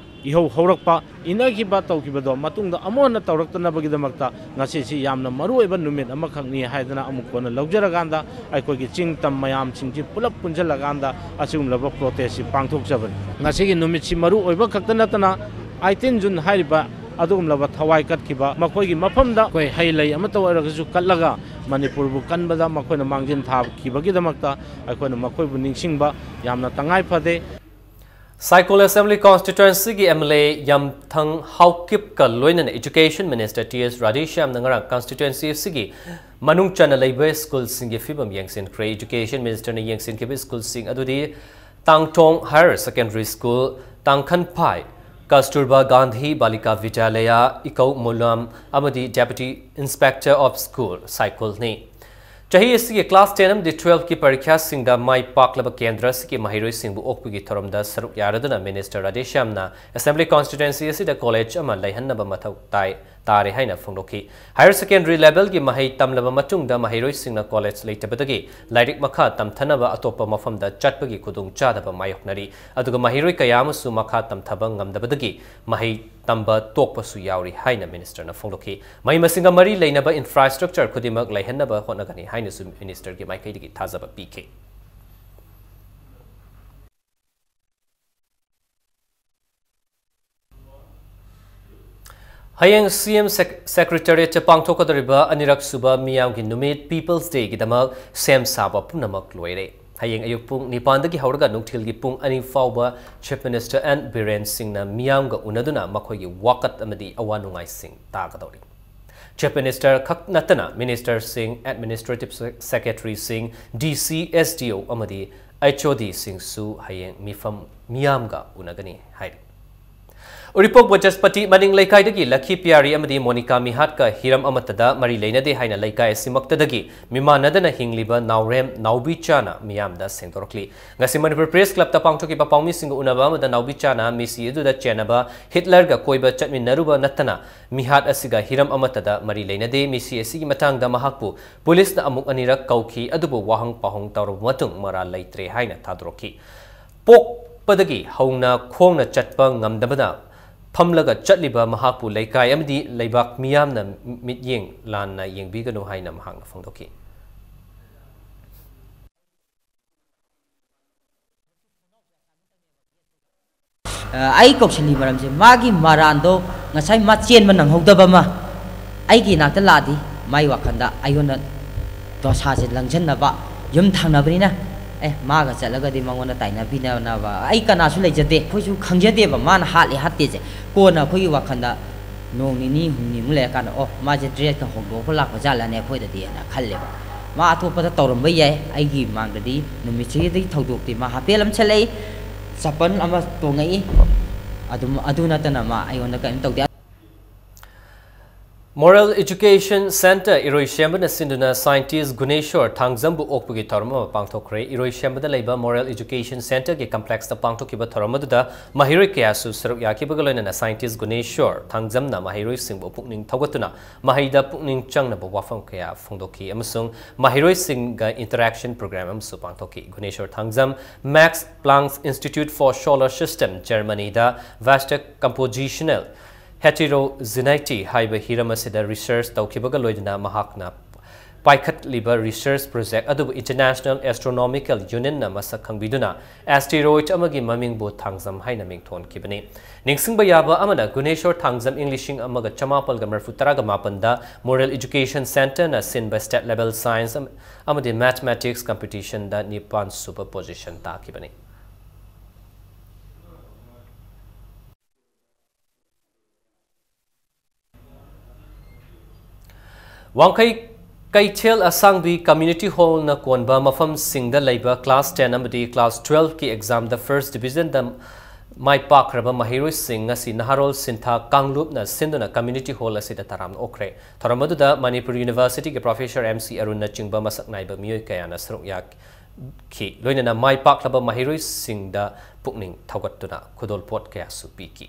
ꯏꯍꯧ ꯍꯧꯔꯛꯄ, ꯏꯟꯅꯈꯤꯕ ꯇꯧꯈꯤꯕꯗꯣ ꯃꯇꯨꯡꯗ ꯑꯃꯨꯛ ꯍꯟꯅ ꯇꯧꯔꯛꯇꯅꯕꯒꯤꯗꯃꯛꯇ ꯉꯁꯤꯁꯤ ꯌꯥꯝꯅ ꯃꯔꯨ ꯑꯣꯏꯕ ꯅꯨꯃꯤꯠ ꯑꯃꯈꯛꯅꯤ ꯍꯥꯏꯗꯅ ꯑꯃꯨꯛ ꯀꯣꯟꯅ ꯂꯧꯖꯔꯀꯥꯟꯗ ꯑꯩꯈꯣꯏꯒꯤ ꯆꯤꯡ ꯇꯝ ꯃꯌꯥꯝꯁꯤꯡꯁꯤ ꯄꯨꯂꯞ ꯄꯨꯟꯁꯤꯜꯂꯀꯥꯟꯗ ꯑꯁꯤꯒꯨꯝꯂꯕ protest ꯁꯤ ꯄꯥꯡꯊꯣꯛꯆꯕꯅꯤ꯫ ꯉꯁꯤꯒꯤ ꯅꯨꯃꯤꯠꯁꯤ ꯃꯔꯨ ꯑꯣꯏꯕ ꯈꯛꯇ ꯅꯠꯇꯅ eighteen June ꯍꯥꯏꯔꯤꯕ ꯑꯗꯨꯒꯨꯝꯂꯕ ꯊꯋꯥꯏ ꯀꯠꯈꯤꯕ ꯃꯈꯣꯏꯒꯤ ꯃꯐꯝꯗ ꯑꯩꯈꯣꯏ ꯍꯩ ꯂꯩ ꯑꯃꯠꯇ ꯑꯣꯏꯔꯒꯁꯨ ꯀꯠꯂꯒ ꯃꯅꯤꯄꯨꯔꯕꯨ ꯀꯟꯕꯗ ꯃꯈꯣꯏꯅ ꯃꯥꯡꯖꯤꯜ ꯊꯥꯈꯤꯕꯒꯤꯗꯃꯛꯇ ꯑꯩꯈꯣꯏꯅ ꯃꯈꯣꯏꯕꯨ ꯅꯤꯡꯁꯤꯡꯕ ꯌꯥꯝꯅ ꯇꯉꯥꯏ ꯐꯗꯦ꯫ ꯁꯥꯏꯀꯣꯜ Assembly Constituency ꯒꯤ M L A ꯌꯥꯝꯊꯪ ꯍꯥꯎꯀꯤꯞꯀ ꯂꯣꯏꯅꯅ Education Minister T S ꯔꯥꯙꯦꯁ꯭ꯌꯥꯝꯅ ꯉꯔꯥꯡ constituency ꯑꯁꯤꯒꯤ ꯃꯅꯨꯡ ꯆꯟꯅ ꯂꯩꯕ ꯁ꯭ꯀꯨꯜꯁꯤꯡꯒꯤ ꯐꯤꯕꯝ ꯌꯦꯡꯁꯤꯟꯈ꯭ꯔꯦ꯫ Education Minister ꯅ ꯌꯦꯡꯁꯤꯟꯈꯤꯕ ꯁ꯭ꯀꯨꯜꯁꯤꯡ ꯑꯗꯨꯗꯤ ꯇꯥꯡꯊꯣꯡ Higher Secondary School, ꯇꯥꯡꯈꯟꯐꯥꯏ, ꯀꯁꯇꯨꯔꯕꯥ ꯒꯥꯟꯙꯤ ꯕꯥꯂꯤꯀꯥ ꯕꯤꯗ꯭ꯌꯥꯂꯌꯥ, ꯏꯀꯧ ꯃꯨꯂꯝ ꯑꯃꯗꯤ Deputy Inspector of School ꯁꯥꯏꯀꯣꯜꯅꯤ꯫ ꯆꯍꯤ ꯑꯁꯤꯒꯤ class ten ꯑꯃꯗꯤ twelve ꯀꯤ ꯄꯔꯤꯈ꯭ꯌꯥꯁꯤꯡꯗ ꯃꯥꯏ ꯄꯥꯛꯂꯕ ꯀꯦꯟꯗ꯭ꯔ ꯑꯁꯤꯒꯤ ꯃꯍꯩꯔꯣꯏꯁꯤꯡꯕꯨ ꯑꯣꯛꯄꯒꯤ ꯊꯧꯔꯝꯗ ꯁꯔꯨꯛ ꯌꯥꯔꯗꯨꯅ Minister ꯔꯥꯙꯦꯁ꯭ꯌꯥꯝꯅ Assembly Constituency ꯑꯁꯤꯗ college ꯑꯃ ꯂꯩꯍꯟꯅꯕ ꯃꯊꯧ ꯇꯥꯏ, ꯇꯥꯔꯦ ꯍꯥꯏꯅ ꯐꯣꯡꯗꯣꯛꯈꯤ꯫ Higher Secondary level ꯒꯤ ꯃꯍꯩ ꯇꯝꯂꯕ ꯃꯇꯨꯡꯗ ꯃꯍꯩꯔꯣꯏꯁꯤꯡꯅ college ꯂꯩꯇꯕꯗꯒꯤ ꯂꯥꯏꯔꯤꯛ ꯃꯈꯥ ꯇꯝꯊꯅꯕ ꯑꯇꯣꯞꯄ ꯃꯐꯝꯗ ꯆꯠꯄꯒꯤ ꯈꯨꯗꯣꯡꯆꯥꯗꯕ ꯃꯥꯌꯣꯛꯅꯔꯤ꯫ ꯑꯗꯨꯒ ꯃꯍꯩꯔꯣꯏ ꯀꯌꯥ ꯑꯃꯁꯨ ꯃꯈꯥ ꯇꯝꯊꯕ ꯉꯝꯗꯕꯗꯒꯤ ꯃꯍꯩ ꯇꯝꯕ ꯇꯣꯛꯄꯁꯨ ꯌꯥꯎꯔꯤ ꯍꯥꯏꯅ Minister ꯅ ꯐꯣꯡꯗꯣꯛꯈꯤ꯫ ꯃꯍꯩ ꯃꯁꯤꯡꯒ ꯃꯔꯤ ꯂꯩꯅꯕ infrastructure ꯈꯨꯗꯤꯡꯃꯛ ꯂꯩꯍꯟꯅꯕ ꯍꯣꯠꯅꯒꯅꯤ ꯍꯥꯏꯅꯁꯨ Minister ꯒꯤ ꯃꯥꯏꯀꯩꯗꯒꯤ ꯊꯥꯖꯕ ꯄꯤꯈꯤ꯫ ꯍꯌꯦꯡ C M sec-, Secretariat ꯇ ꯄꯥꯡꯊꯣꯛꯀꯗꯧꯔꯤꯕ ꯑꯅꯤꯔꯛ ꯁꯨꯕ ꯃꯤꯌꯥꯝꯒꯤ ꯅꯨꯃꯤꯠ People's Day ꯒꯤꯗꯃꯛ ꯁꯦꯝ ꯁꯥꯕ ꯄꯨꯝꯅꯃꯛ ꯂꯣꯏꯔꯦ꯫ ꯍꯌꯦꯡ ꯑꯌꯨꯛ ꯄꯨꯡ ꯅꯤꯄꯥꯟꯗꯒꯤ ꯍꯧꯔꯒ ꯅꯨꯡꯊꯤꯜꯒꯤ ꯄꯨꯡ ꯑꯅꯤ ꯐꯥꯎꯕ Chief Minister N ꯕꯤꯔꯦꯟ ꯁꯤꯡꯅ ꯃꯤꯌꯥꯝꯒ ꯎꯅꯗꯨꯅ ꯃꯈꯣꯏꯒꯤ ꯋꯥꯀꯠ ꯑꯃꯗꯤ ꯑꯋꯥ ꯅꯨꯡꯉꯥꯏꯁꯤꯡ ꯇꯥꯒꯗꯧꯔꯤ꯫ Chief Minister ꯈꯛ ꯅꯠꯇꯅ Minister ꯁꯤꯡ, Administrative Se-, Secretary ꯁꯤꯡ, D C, S D O ꯑꯃꯗꯤ H O D ꯁꯤꯡꯁꯨ ꯍꯌꯦꯡ ꯃꯤꯐꯝ ꯃꯤꯌꯥꯝꯒ ꯎꯅꯒꯅꯤ ꯍꯥꯏꯔꯤ꯫ ꯎꯔꯤꯄꯣꯛ ꯕꯆꯁꯄꯇꯤ ꯃꯅꯤꯡ ꯂꯩꯀꯥꯏꯗꯒꯤ ꯂꯈꯤ ꯄꯤꯌꯥꯔꯤ ꯑꯃꯗꯤ ꯃꯣꯅꯤꯀꯥ ꯃꯤꯍꯥꯠꯀ ꯍꯤꯔꯝ ꯑꯃꯠꯇꯗ ꯃꯔꯤ ꯂꯩꯅꯗꯦ ꯍꯥꯏꯅ ꯂꯩꯀꯥꯏ ꯑꯁꯤꯃꯛꯇꯗꯒꯤ ꯃꯤꯃꯥꯟꯅꯗꯅ ꯍꯤꯡꯂꯤꯕ ꯅꯥꯎꯔꯦꯝ ꯅꯥꯎꯕꯤꯆꯥꯅ ꯃꯤꯌꯥꯝꯗ ꯁꯦꯡꯗꯣꯔꯛꯂꯤ꯫ ꯉꯁꯤ ꯃꯅꯤꯄꯨꯔ Press Club ꯇ ꯄꯥꯡꯊꯣꯛꯈꯤꯕ ꯄꯥꯎꯃꯤꯁꯤꯡꯒ ꯎꯅꯕ ꯑꯃꯗ ꯅꯥꯎꯕꯤꯆꯥꯅ ꯃꯤꯁꯤ ꯑꯗꯨꯗ ꯆꯦꯟꯅꯕ ꯍꯤꯠꯂꯔꯒ ꯀꯣꯏꯕ ꯆꯠꯃꯤꯟꯅꯔꯨꯕ ꯅꯠꯇꯅ ꯃꯤꯍꯥꯠ ꯑꯁꯤꯒ ꯍꯤꯔꯝ ꯑꯃꯠꯇꯗ ꯃꯔꯤ ꯂꯩꯅꯗꯦ꯫ ꯃꯤꯁꯤ ꯑꯁꯤꯒꯤ ꯃꯇꯥꯡꯗ ꯃꯍꯥꯛꯄꯨ ꯄꯨꯂꯤꯁꯅ ꯑꯃꯨꯛ ꯑꯅꯤꯔꯛ ꯀꯧꯈꯤ, ꯑꯗꯨꯕꯨ ꯋꯥꯍꯪ ꯄꯥꯎꯍꯪ ꯇꯧꯔꯕ ꯃꯇꯨꯡ ꯃꯔꯥꯜ ꯂꯩꯇ꯭ꯔꯦ ꯍꯥꯏꯅ ꯊꯥꯗꯣꯔꯛꯈꯤ꯫ ꯄꯣꯛ-, ꯄꯗꯒꯤ ꯍꯧꯅ ꯈꯣꯡꯅ ꯆꯠꯄ ꯉꯝꯗꯕꯅ ꯐꯝꯂꯒ ꯆꯠꯂꯤꯕ ꯃꯍꯥꯛꯄꯨ ꯂꯩꯀꯥꯏ ꯑꯃꯗꯤ ꯂꯩꯕꯥꯛ ꯃꯤꯌꯥꯝꯅ ꯃꯤꯠꯌꯦꯡ ꯂꯥꯟꯅ ꯌꯦꯡꯕꯤꯒꯅꯨ ꯍꯥꯏꯅ ꯃꯍꯥꯛꯅ ꯐꯣꯡꯗꯣꯛꯈꯤ꯫ ꯑ, ꯑꯩ ꯀꯧꯁꯤꯜꯂꯤ ꯃꯔꯝꯁꯦ, ꯃꯥꯒꯤ ꯃꯔꯥꯟꯗꯣ ꯉꯁꯥꯏ ꯃꯥ ꯆꯦꯟꯕ ꯅꯪꯍꯧꯗꯕ ꯑꯃ ꯑꯩꯒꯤ ꯏꯅꯥꯛꯇ ꯂꯥꯛꯑꯗꯤ, ꯃꯥꯏ ꯋꯥꯈꯜꯗ ꯑꯩꯉꯣꯟꯗ ꯗꯣꯁꯥꯁꯦ ꯂꯪꯁꯤꯟꯅꯕ, ꯌꯨꯝ ꯊꯪꯅꯕꯅꯤꯅ, ꯑꯦ, ꯃꯥꯒ ꯆꯠꯂꯒꯗꯤ ꯃꯉꯣꯟꯗ ꯇꯥꯏꯅꯕꯤꯅꯅꯕ ꯑꯩ ꯀꯅꯥꯁꯨ ꯂꯩꯖꯗꯦ꯫ ꯑꯩꯈꯣꯏꯁꯨ ꯈꯪꯖꯗꯦꯕ ꯃꯥꯅ ꯍꯥꯠꯂꯦ ꯍꯥꯠꯇꯦꯁꯦ꯫ ꯀꯣꯟꯅ ꯑꯩꯈꯣꯏꯒꯤ ꯋꯥꯈꯜꯗ ꯅꯣꯡ ꯅꯤꯅꯤ ꯍꯨꯝꯅꯤꯃꯨꯛ ꯂꯩꯔꯀꯥꯟꯗ, "ꯑꯣ, ꯃꯥꯁꯦ ꯗ꯭ꯔꯦꯁꯀ ꯍꯣꯡꯗꯣꯛꯄ ꯂꯥꯛꯄ ꯖꯥꯠꯂꯅꯦ ꯑꯩꯈꯣꯏꯗꯗꯤ" ꯍꯥꯏꯅ ꯈꯜꯂꯦꯕ꯫ ꯃꯥ ꯑꯇꯣꯞꯄꯗ ꯇꯧꯔꯝꯕ ꯌꯥꯏ, ꯑꯩꯒꯤ ꯃꯥꯡꯗꯗꯤ ꯅꯨꯃꯤꯠꯁꯤꯗꯒꯤ ꯊꯧꯗꯣꯛꯇꯤ ꯃꯥ ꯍꯥꯄꯦꯜ ꯑꯃ ꯁꯦꯠꯂꯛꯏ, ꯆꯄꯜ ꯑꯃ ꯇꯣꯡꯉꯛꯏ, ꯑꯗꯨꯝ, ꯑꯗꯨ ꯅꯠꯇꯅ ꯃꯥ ꯑꯩꯉꯣꯟꯗ ꯀꯔꯤꯝ ꯇꯧꯗꯦ꯫ Moral Education Center ꯏꯔꯣꯏꯁꯦꯝꯕꯅ ꯁꯤꯟꯗꯨꯅ scientist ꯒꯨꯅꯦꯁꯣꯔ ꯊꯥꯡꯖꯝꯕꯨ ꯑꯣꯛꯄꯒꯤ ꯊꯧꯔꯝ ꯑꯃ ꯄꯥꯡꯊꯣꯛꯈ꯭ꯔꯦ꯫ ꯏꯔꯣꯏꯁꯦꯝꯕꯗ ꯂꯩꯕ Moral Education Centerꯒꯤ complexꯇ ꯄꯥꯡꯊꯣꯛꯈꯤꯕ ꯊꯧꯔꯝ ꯑꯗꯨꯗ ꯃꯍꯩꯔꯣꯏ ꯀꯌꯥꯁꯨ ꯁꯔꯨꯛ ꯌꯥꯈꯤꯕꯒ ꯂꯣꯏꯅꯅ scientist ꯒꯨꯅꯦꯁꯣꯔ ꯊꯥꯡꯖꯝꯅ ꯃꯍꯩꯔꯣꯏꯁꯤꯡꯕꯨ ꯄꯨꯛꯅꯤꯡ ꯊꯧꯒꯠꯇꯨꯅ ꯃꯍꯩꯗ ꯄꯨꯛꯅꯤꯡ ꯆꯪꯅꯕ ꯋꯥꯐꯝ ꯀꯌꯥ ꯐꯣꯡꯗꯣꯛꯈꯤ ꯑꯃꯁꯨꯡ ꯃꯍꯩꯔꯣꯏꯁꯤꯡꯒ interaction program ꯑꯃꯁꯨ ꯄꯥꯡꯊꯣꯛꯈꯤ꯫ Guneshor Thangjam Max Planck Institute for Solar System, ꯖꯔꯃꯅꯤꯗ Vasta Compositional Heterogeneity ꯍꯥꯏꯕ ꯍꯤꯔꯝ ꯑꯁꯤꯗ research ꯇꯧꯈꯤꯕꯒ ꯂꯣꯏꯅꯅ ꯃꯍꯥꯛꯅ ꯄꯥꯏꯈꯠꯂꯤꯕ research project ꯑꯗꯨꯕꯨ International Astronomical Unionꯅ ꯃꯁꯛ ꯈꯪꯕꯤꯗꯨꯅ asteroid ꯑꯃꯒꯤ ꯃꯃꯤꯡꯕꯨ ꯊꯥꯡꯖꯝ ꯍꯥꯏꯅ ꯃꯤꯡꯊꯣꯟꯈꯤꯕꯅꯤ꯫ ꯅꯤꯡꯁꯤꯡꯕ ꯌꯥꯕ ꯑꯃꯅ, ꯒꯨꯅꯦꯁꯣꯔ ꯊꯥꯡꯖꯝ ꯏꯪ ꯂꯤꯁꯤꯡ ꯑꯃꯒ ꯆꯃꯥꯄꯜꯒ ꯃꯔꯤꯐꯨ ꯇꯔꯥꯒ ꯃꯥꯄꯟꯗ Moral Education Centerꯅ ꯁꯤꯟꯕ state level science ꯑꯃ-, ꯑꯃꯗꯤ mathematics competitionꯗ ꯅꯤꯄꯥꯟ ꯁꯨꯕ position ꯇꯥꯈꯤꯕꯅꯤ꯫ ꯋꯥꯡꯈꯩ ꯀꯩꯊꯦꯜ ꯑꯁꯥꯡꯕꯤ community hallꯅ ꯀꯣꯟꯕ ꯃꯐꯝꯁꯤꯡꯗ ꯂꯩꯕ class ten ꯑꯃꯗꯤ class twelveꯀꯤ examꯗ first divisionꯗ ꯃꯥꯏ ꯄꯥꯛꯈ꯭ꯔꯕ ꯃꯍꯩꯔꯣꯏꯁꯤꯡ ꯉꯁꯤ ꯅꯍꯥꯔꯣꯜ ꯁꯤꯟꯊꯥ ꯀꯥꯡꯂꯨꯞꯅ ꯁꯤꯟꯗꯨꯅ community hall ꯑꯁꯤꯗ ꯇꯔꯥꯝꯅ ꯑꯣꯛꯈ꯭ꯔꯦ꯫ ꯊꯧꯔꯝ ꯑꯗꯨꯗ ꯃꯅꯤꯄꯨꯔ Universityꯒꯤ Professor M C ꯑꯔꯨꯟꯅꯆꯤꯡꯕ ꯃꯁꯛ ꯅꯥꯏꯕ ꯃꯤꯑꯣꯏ ꯀꯌꯥꯅ ꯁꯔꯨꯛ ꯌꯥꯈꯤ꯫ ꯂꯣꯏꯅꯅ ꯃꯥꯏ ꯄꯥꯛꯂꯕ ꯃꯍꯩꯔꯣꯏꯁꯤꯡꯗ ꯄꯨꯛꯅꯤꯡ ꯊꯧꯒꯠꯇꯨꯅ ꯈꯨꯗꯣꯜꯄꯣꯠ ꯀꯌꯥꯁꯨ ꯄꯤꯈꯤ꯫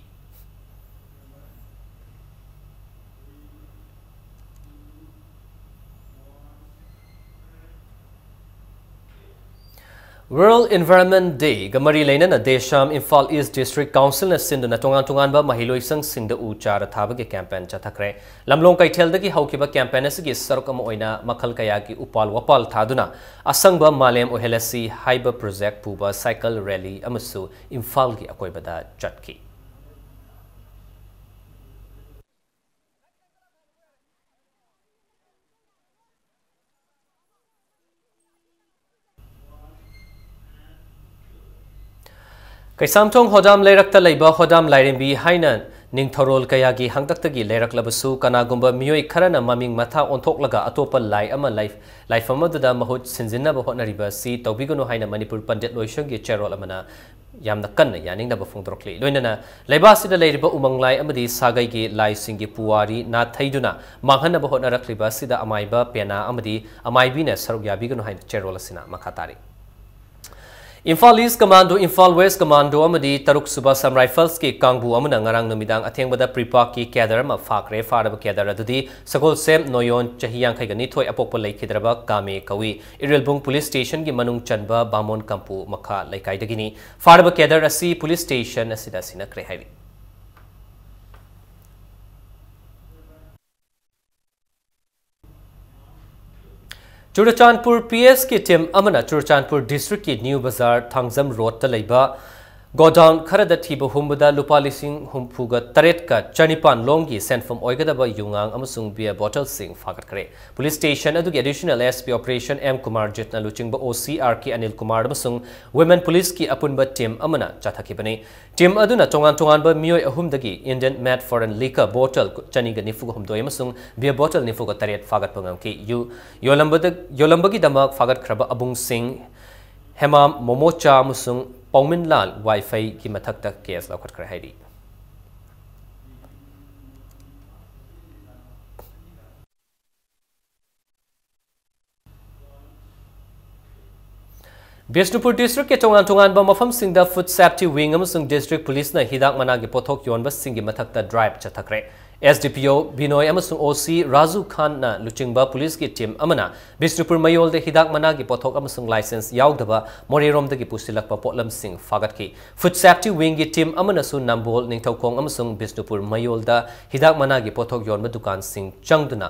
World Environment Day ꯒ ꯃꯔꯤ ꯂꯩꯅꯅ ꯗꯦꯁꯥꯝ ꯏꯝꯐꯥꯜ ꯏꯁ ꯗꯤꯁꯇ꯭ꯔꯤꯛ ꯀꯥꯎꯟꯁꯤꯜꯅ ꯁꯤꯟꯗꯨꯅ ꯇꯣꯉꯥꯟ ꯇꯣꯉꯥꯟꯕ ꯃꯍꯩꯂꯣꯏꯁꯪꯁꯤꯡꯗ ꯎ ꯆꯥꯔ ꯊꯥꯕꯒꯤ ꯀꯦꯝꯄꯦꯟ ꯆꯠꯊꯈ꯭ꯔꯦ꯫ ꯂꯝꯂꯣꯡ ꯀꯩꯊꯦꯜꯗꯒꯤ ꯍꯧꯈꯤꯕ ꯀꯦꯝꯄꯦꯟ ꯑꯁꯤꯒꯤ ꯁꯔꯨꯛ ꯑꯃ ꯑꯣꯏꯅ ꯃꯈꯜ ꯀꯌꯥꯒꯤ ꯎꯄꯥꯜ ꯋꯥꯄꯥꯜ ꯊꯥꯗꯨꯅ ꯑꯁꯪꯕ ꯃꯥꯂꯦꯝ ꯑꯣꯏꯍꯜꯂꯁꯤ ꯍꯥꯏꯕ ꯄ꯭ꯔꯣꯖꯦꯛ ꯄꯨꯕ ꯁꯥꯏꯀꯜ ꯔꯦꯂꯤ ꯑꯃꯁꯨ ꯏꯝꯐꯥꯜꯒꯤ ꯑꯀꯣꯏꯕꯗ ꯆꯠꯈꯤ꯫ ꯀꯩꯁꯥꯝꯊꯣꯡ ꯍꯣꯗꯥꯝ ꯂꯩꯔꯛꯇ ꯂꯩꯕ ꯍꯣꯗꯥꯝ ꯂꯥꯏꯔꯦꯝꯕꯤ ꯍꯥꯏꯅ ꯅꯤꯡꯊꯧꯔꯣꯜ ꯀꯌꯥꯒꯤ ꯍꯥꯛꯇꯛꯇꯒꯤ ꯂꯩꯔꯛꯂꯕꯁꯨ, ꯀꯅꯥꯒꯨꯝꯕ ꯃꯤꯑꯣꯏ ꯈꯔꯅ ꯃꯃꯤꯡ ꯃꯊꯥ ꯑꯣꯟꯊꯣꯛꯂꯒ ꯑꯇꯣꯞꯄ ꯂꯥꯏ ꯑꯃ ꯂꯥꯏ-, ꯂꯥꯏꯐꯝ ꯑꯗꯨꯗ ꯃꯍꯨꯠ ꯁꯤꯟꯖꯤꯟꯅꯕ ꯍꯣꯠꯅꯔꯤꯕ ꯑꯁꯤ ꯇꯧꯕꯤꯒꯅꯨ ꯍꯥꯏꯅ ꯃꯅꯤꯄꯨꯔ ꯄꯟꯗꯤꯠ ꯂꯣꯏꯁꯪꯒꯤ ꯆꯦꯔꯣꯜ ꯑꯃꯅ ꯌꯥꯝꯅ ꯀꯟꯅ ꯌꯥꯅꯤꯡꯗꯕ ꯐꯣꯡꯗꯣꯔꯛꯂꯤ꯫ ꯂꯣꯏꯅꯅ ꯂꯩꯕꯥꯛꯁꯤꯗ ꯂꯩꯔꯤꯕ ꯎꯃꯪ ꯂꯥꯏ ꯑꯃꯗꯤ ꯁꯥꯒꯩꯒꯤ ꯂꯥꯏꯁꯤꯡꯒꯤ ꯄꯨꯋꯥꯔꯤ ꯅꯥꯊꯩꯗꯨꯅ ꯃꯥꯡꯍꯟꯅꯕ ꯍꯣꯠꯅꯔꯛꯂꯤꯕ ꯑꯁꯤꯗ ꯑꯃꯥꯏꯕ ꯄꯦꯅꯥ ꯑꯃꯗꯤ ꯑꯃꯥꯏꯕꯤꯅ ꯁꯔꯨꯛ ꯌꯥꯕꯤꯒꯅꯨ ꯍꯥꯏꯅ ꯆꯦꯔꯣꯜ ꯑꯁꯤꯅ ꯃꯈꯥ ꯇꯥꯔꯤ꯫ ꯏꯝꯐꯥꯜ ꯏꯁ ꯀꯃꯥꯟꯗꯣ, ꯏꯝꯐꯥꯜ ꯋꯦꯁ ꯀꯃꯥꯟꯗꯣ ꯑꯃꯗꯤ ꯇꯔꯨꯛ ꯁꯨꯕ ꯑꯁꯥꯝ ꯔꯥꯏꯐꯜꯁꯀꯤ ꯀꯥꯡꯕꯨ ꯑꯃꯅ ꯉꯔꯥꯡ ꯅꯨꯃꯤꯗꯥꯡ ꯑꯊꯦꯡꯕꯗ ꯄ꯭ꯔꯤꯄꯥꯛꯀꯤ ꯀꯦꯗꯔ ꯑꯃ ꯐꯥꯈ꯭ꯔꯦ꯫ ꯐꯥꯔꯕ ꯀꯦꯗꯔ ꯑꯗꯨꯗꯤ ꯁꯒꯣꯜꯁꯦꯝ ꯅꯣꯌꯣꯟ, ꯆꯍꯤ ꯌꯥꯡꯈꯩꯒ ꯅꯤꯊꯣꯏ, ꯑꯄꯣꯛꯄ ꯂꯩꯈꯤꯗ꯭ꯔꯕ ꯀꯥꯃꯦ ꯀꯧꯏ꯫ ꯏꯔꯤꯜꯕꯨꯡ ꯄꯨꯂꯤꯁ ꯁ꯭ꯇꯦꯁꯟꯒꯤ ꯃꯅꯨꯡ ꯆꯟꯕ ꯕꯥꯃꯣꯟ ꯀꯝꯄꯨ ꯃꯈꯥ ꯂꯩꯀꯥꯏꯗꯒꯤꯅꯤ꯫ ꯐꯥꯔꯕ ꯀꯦꯗꯔ ꯑꯁꯤ ꯄꯨꯂꯤꯁ ꯁ꯭ꯇꯦꯁꯟ ꯑꯁꯤꯗ ꯁꯤꯟꯅꯈ꯭ꯔꯦ ꯍꯥꯏꯔꯤ꯫ ꯆꯨꯔꯆꯥꯟꯄꯨꯔ ꯄꯤ ꯑꯦꯁꯀꯤ ꯇꯤꯝ ꯑꯃꯅ ꯆꯨꯔꯆꯥꯟꯄꯨꯔ ꯗꯤꯁꯇ꯭ꯔꯤꯛꯀꯤ ꯅ꯭ꯌꯨ ꯕꯖꯥꯔ ꯊꯥꯡꯖꯝ ꯔꯣꯗꯇ ꯂꯩꯕ ꯒꯣꯗꯥꯎꯟ ꯈꯔꯗ ꯊꯤꯕ ꯍꯨꯝꯕꯗ ꯂꯨꯄꯥ ꯂꯤꯁꯤꯡ ꯍꯨꯝꯐꯨꯒ ꯇꯔꯦꯠꯀ ꯆꯅꯤꯄꯥꯟ ꯂꯣꯝꯒꯤ ꯁꯦꯟꯐꯝ ꯑꯣꯏꯒꯗꯕ ꯌꯨꯉꯥꯡ ꯑꯃꯁꯨꯡ ꯕꯤꯌꯔ ꯕꯣꯇꯜꯁꯤꯡ ꯐꯥꯒꯠꯈ꯭ꯔꯦ꯫ ꯄꯨꯂꯤꯁ ꯁ꯭ꯇꯦꯁꯟ ꯑꯗꯨꯒꯤ additional S P operation M ꯀꯨꯃꯥꯔꯖꯤꯠꯅ ꯂꯨꯆꯤꯡꯕ ꯑꯣ ꯁꯤ ꯑꯥꯔ ꯀꯦ ꯑꯅꯤꯜ ꯀꯨꯃꯥꯔ ꯑꯃꯁꯨꯡ ꯋꯨꯃꯦꯟ ꯄꯨꯂꯤꯁꯀꯤ ꯑꯄꯨꯟꯕ ꯇꯤꯝ ꯑꯃꯅ ꯆꯠꯊꯈꯤꯕꯅꯤ꯫ ꯇꯤꯝ ꯑꯗꯨꯅ ꯇꯣꯉꯥꯟ ꯇꯣꯉꯥꯟꯕ ꯃꯤꯑꯣꯏ ꯑꯍꯨꯝꯗꯒꯤ Indian Made Foreign Liquor bottle ꯆꯅꯤꯒ ꯅꯤꯐꯨꯒ ꯍꯨꯝꯗꯣꯏ ꯑꯃꯁꯨꯡ beer bottle ꯅꯤꯐꯨꯒ ꯇꯔꯦꯠ ꯐꯥꯒꯠꯄ ꯉꯝꯈꯤ꯫ ꯌꯨ ꯌꯣꯜꯂꯝꯕꯗ-, ꯌꯣꯜꯂꯝꯕꯒꯤꯗꯃꯛ ꯐꯥꯒꯠꯈ꯭ꯔꯕ ꯑꯕꯨꯡ ꯁꯤꯡ, ꯍꯦꯃꯥꯝ ꯃꯣꯃꯣꯆꯥ ꯑꯃꯁꯨꯡ ꯄꯥꯎꯃꯤꯟꯂꯥꯜ ꯋꯥꯏꯐꯩꯒꯤ ꯃꯊꯛꯇ ꯀꯦꯁ ꯂꯧꯈꯠꯈ꯭ꯔꯦ ꯍꯥꯏꯔꯤ꯫ ꯕꯤꯁꯅꯨꯄꯨꯔ ꯗꯤꯁꯇ꯭ꯔꯤꯛꯀꯤ ꯇꯣꯉꯥꯟ ꯇꯣꯉꯥꯟꯕ ꯃꯐꯝꯁꯤꯡꯗ ꯐꯨꯗ ꯁꯦꯐꯇꯤ ꯋꯤꯡ ꯑꯃꯁꯨꯡ ꯗꯤꯁꯇ꯭ꯔꯤꯛ ꯄꯨꯂꯤꯁꯅ ꯍꯤꯗꯥꯛ ꯃꯅꯥꯒꯤ ꯄꯣꯠꯊꯣꯛ ꯌꯣꯟꯕꯁꯤꯡꯒꯤ ꯃꯊꯛꯇ ꯗ꯭ꯔꯥꯏꯚ ꯆꯠꯊꯈ꯭ꯔꯦ꯫ ꯑꯦꯁ ꯗꯤ ꯄꯤ ꯑꯣ ꯕꯤꯅꯣꯏ ꯑꯃꯁꯨꯡ ꯑꯣ ꯁꯤ ꯔꯥꯖꯨ ꯈꯥꯟꯅ ꯂꯨꯆꯤꯡꯕ ꯄꯨꯂꯤꯁꯀꯤ ꯇꯤꯝ ꯑꯃꯅ ꯕꯤꯁꯅꯨꯄꯨꯔ ꯃꯌꯣꯜꯗ ꯍꯤꯗꯥꯛ ꯃꯅꯥꯒꯤ ꯄꯣꯠꯊꯣꯛ ꯑꯃꯁꯨꯡ ꯂꯥꯏꯁꯦꯟꯁ ꯌꯥꯎꯗꯕ ꯃꯣꯔꯦꯔꯣꯝꯗꯒꯤ ꯄꯨꯁꯤꯜꯂꯛꯄ ꯄꯣꯠꯂꯝꯁꯤꯡ ꯐꯥꯒꯠꯈꯤ꯫ ꯐꯨꯗ ꯁꯦꯐꯇꯤ ꯋꯤꯡꯒꯤ ꯇꯤꯝ ꯑꯃꯅꯁꯨ ꯅꯝꯕꯣꯜ, ꯅꯤꯡꯊꯧꯈꯣꯡ ꯑꯃꯁꯨꯡ ꯕꯤꯁꯅꯨꯄꯨꯔ ꯃꯌꯣꯜꯗ ꯍꯤꯗꯥꯛ ꯃꯅꯥꯒꯤ ꯄꯣꯠꯊꯣꯛ ꯌꯣꯟꯕ ꯗꯨꯀꯥꯟꯁꯤꯡ ꯆꯪꯗꯨꯅ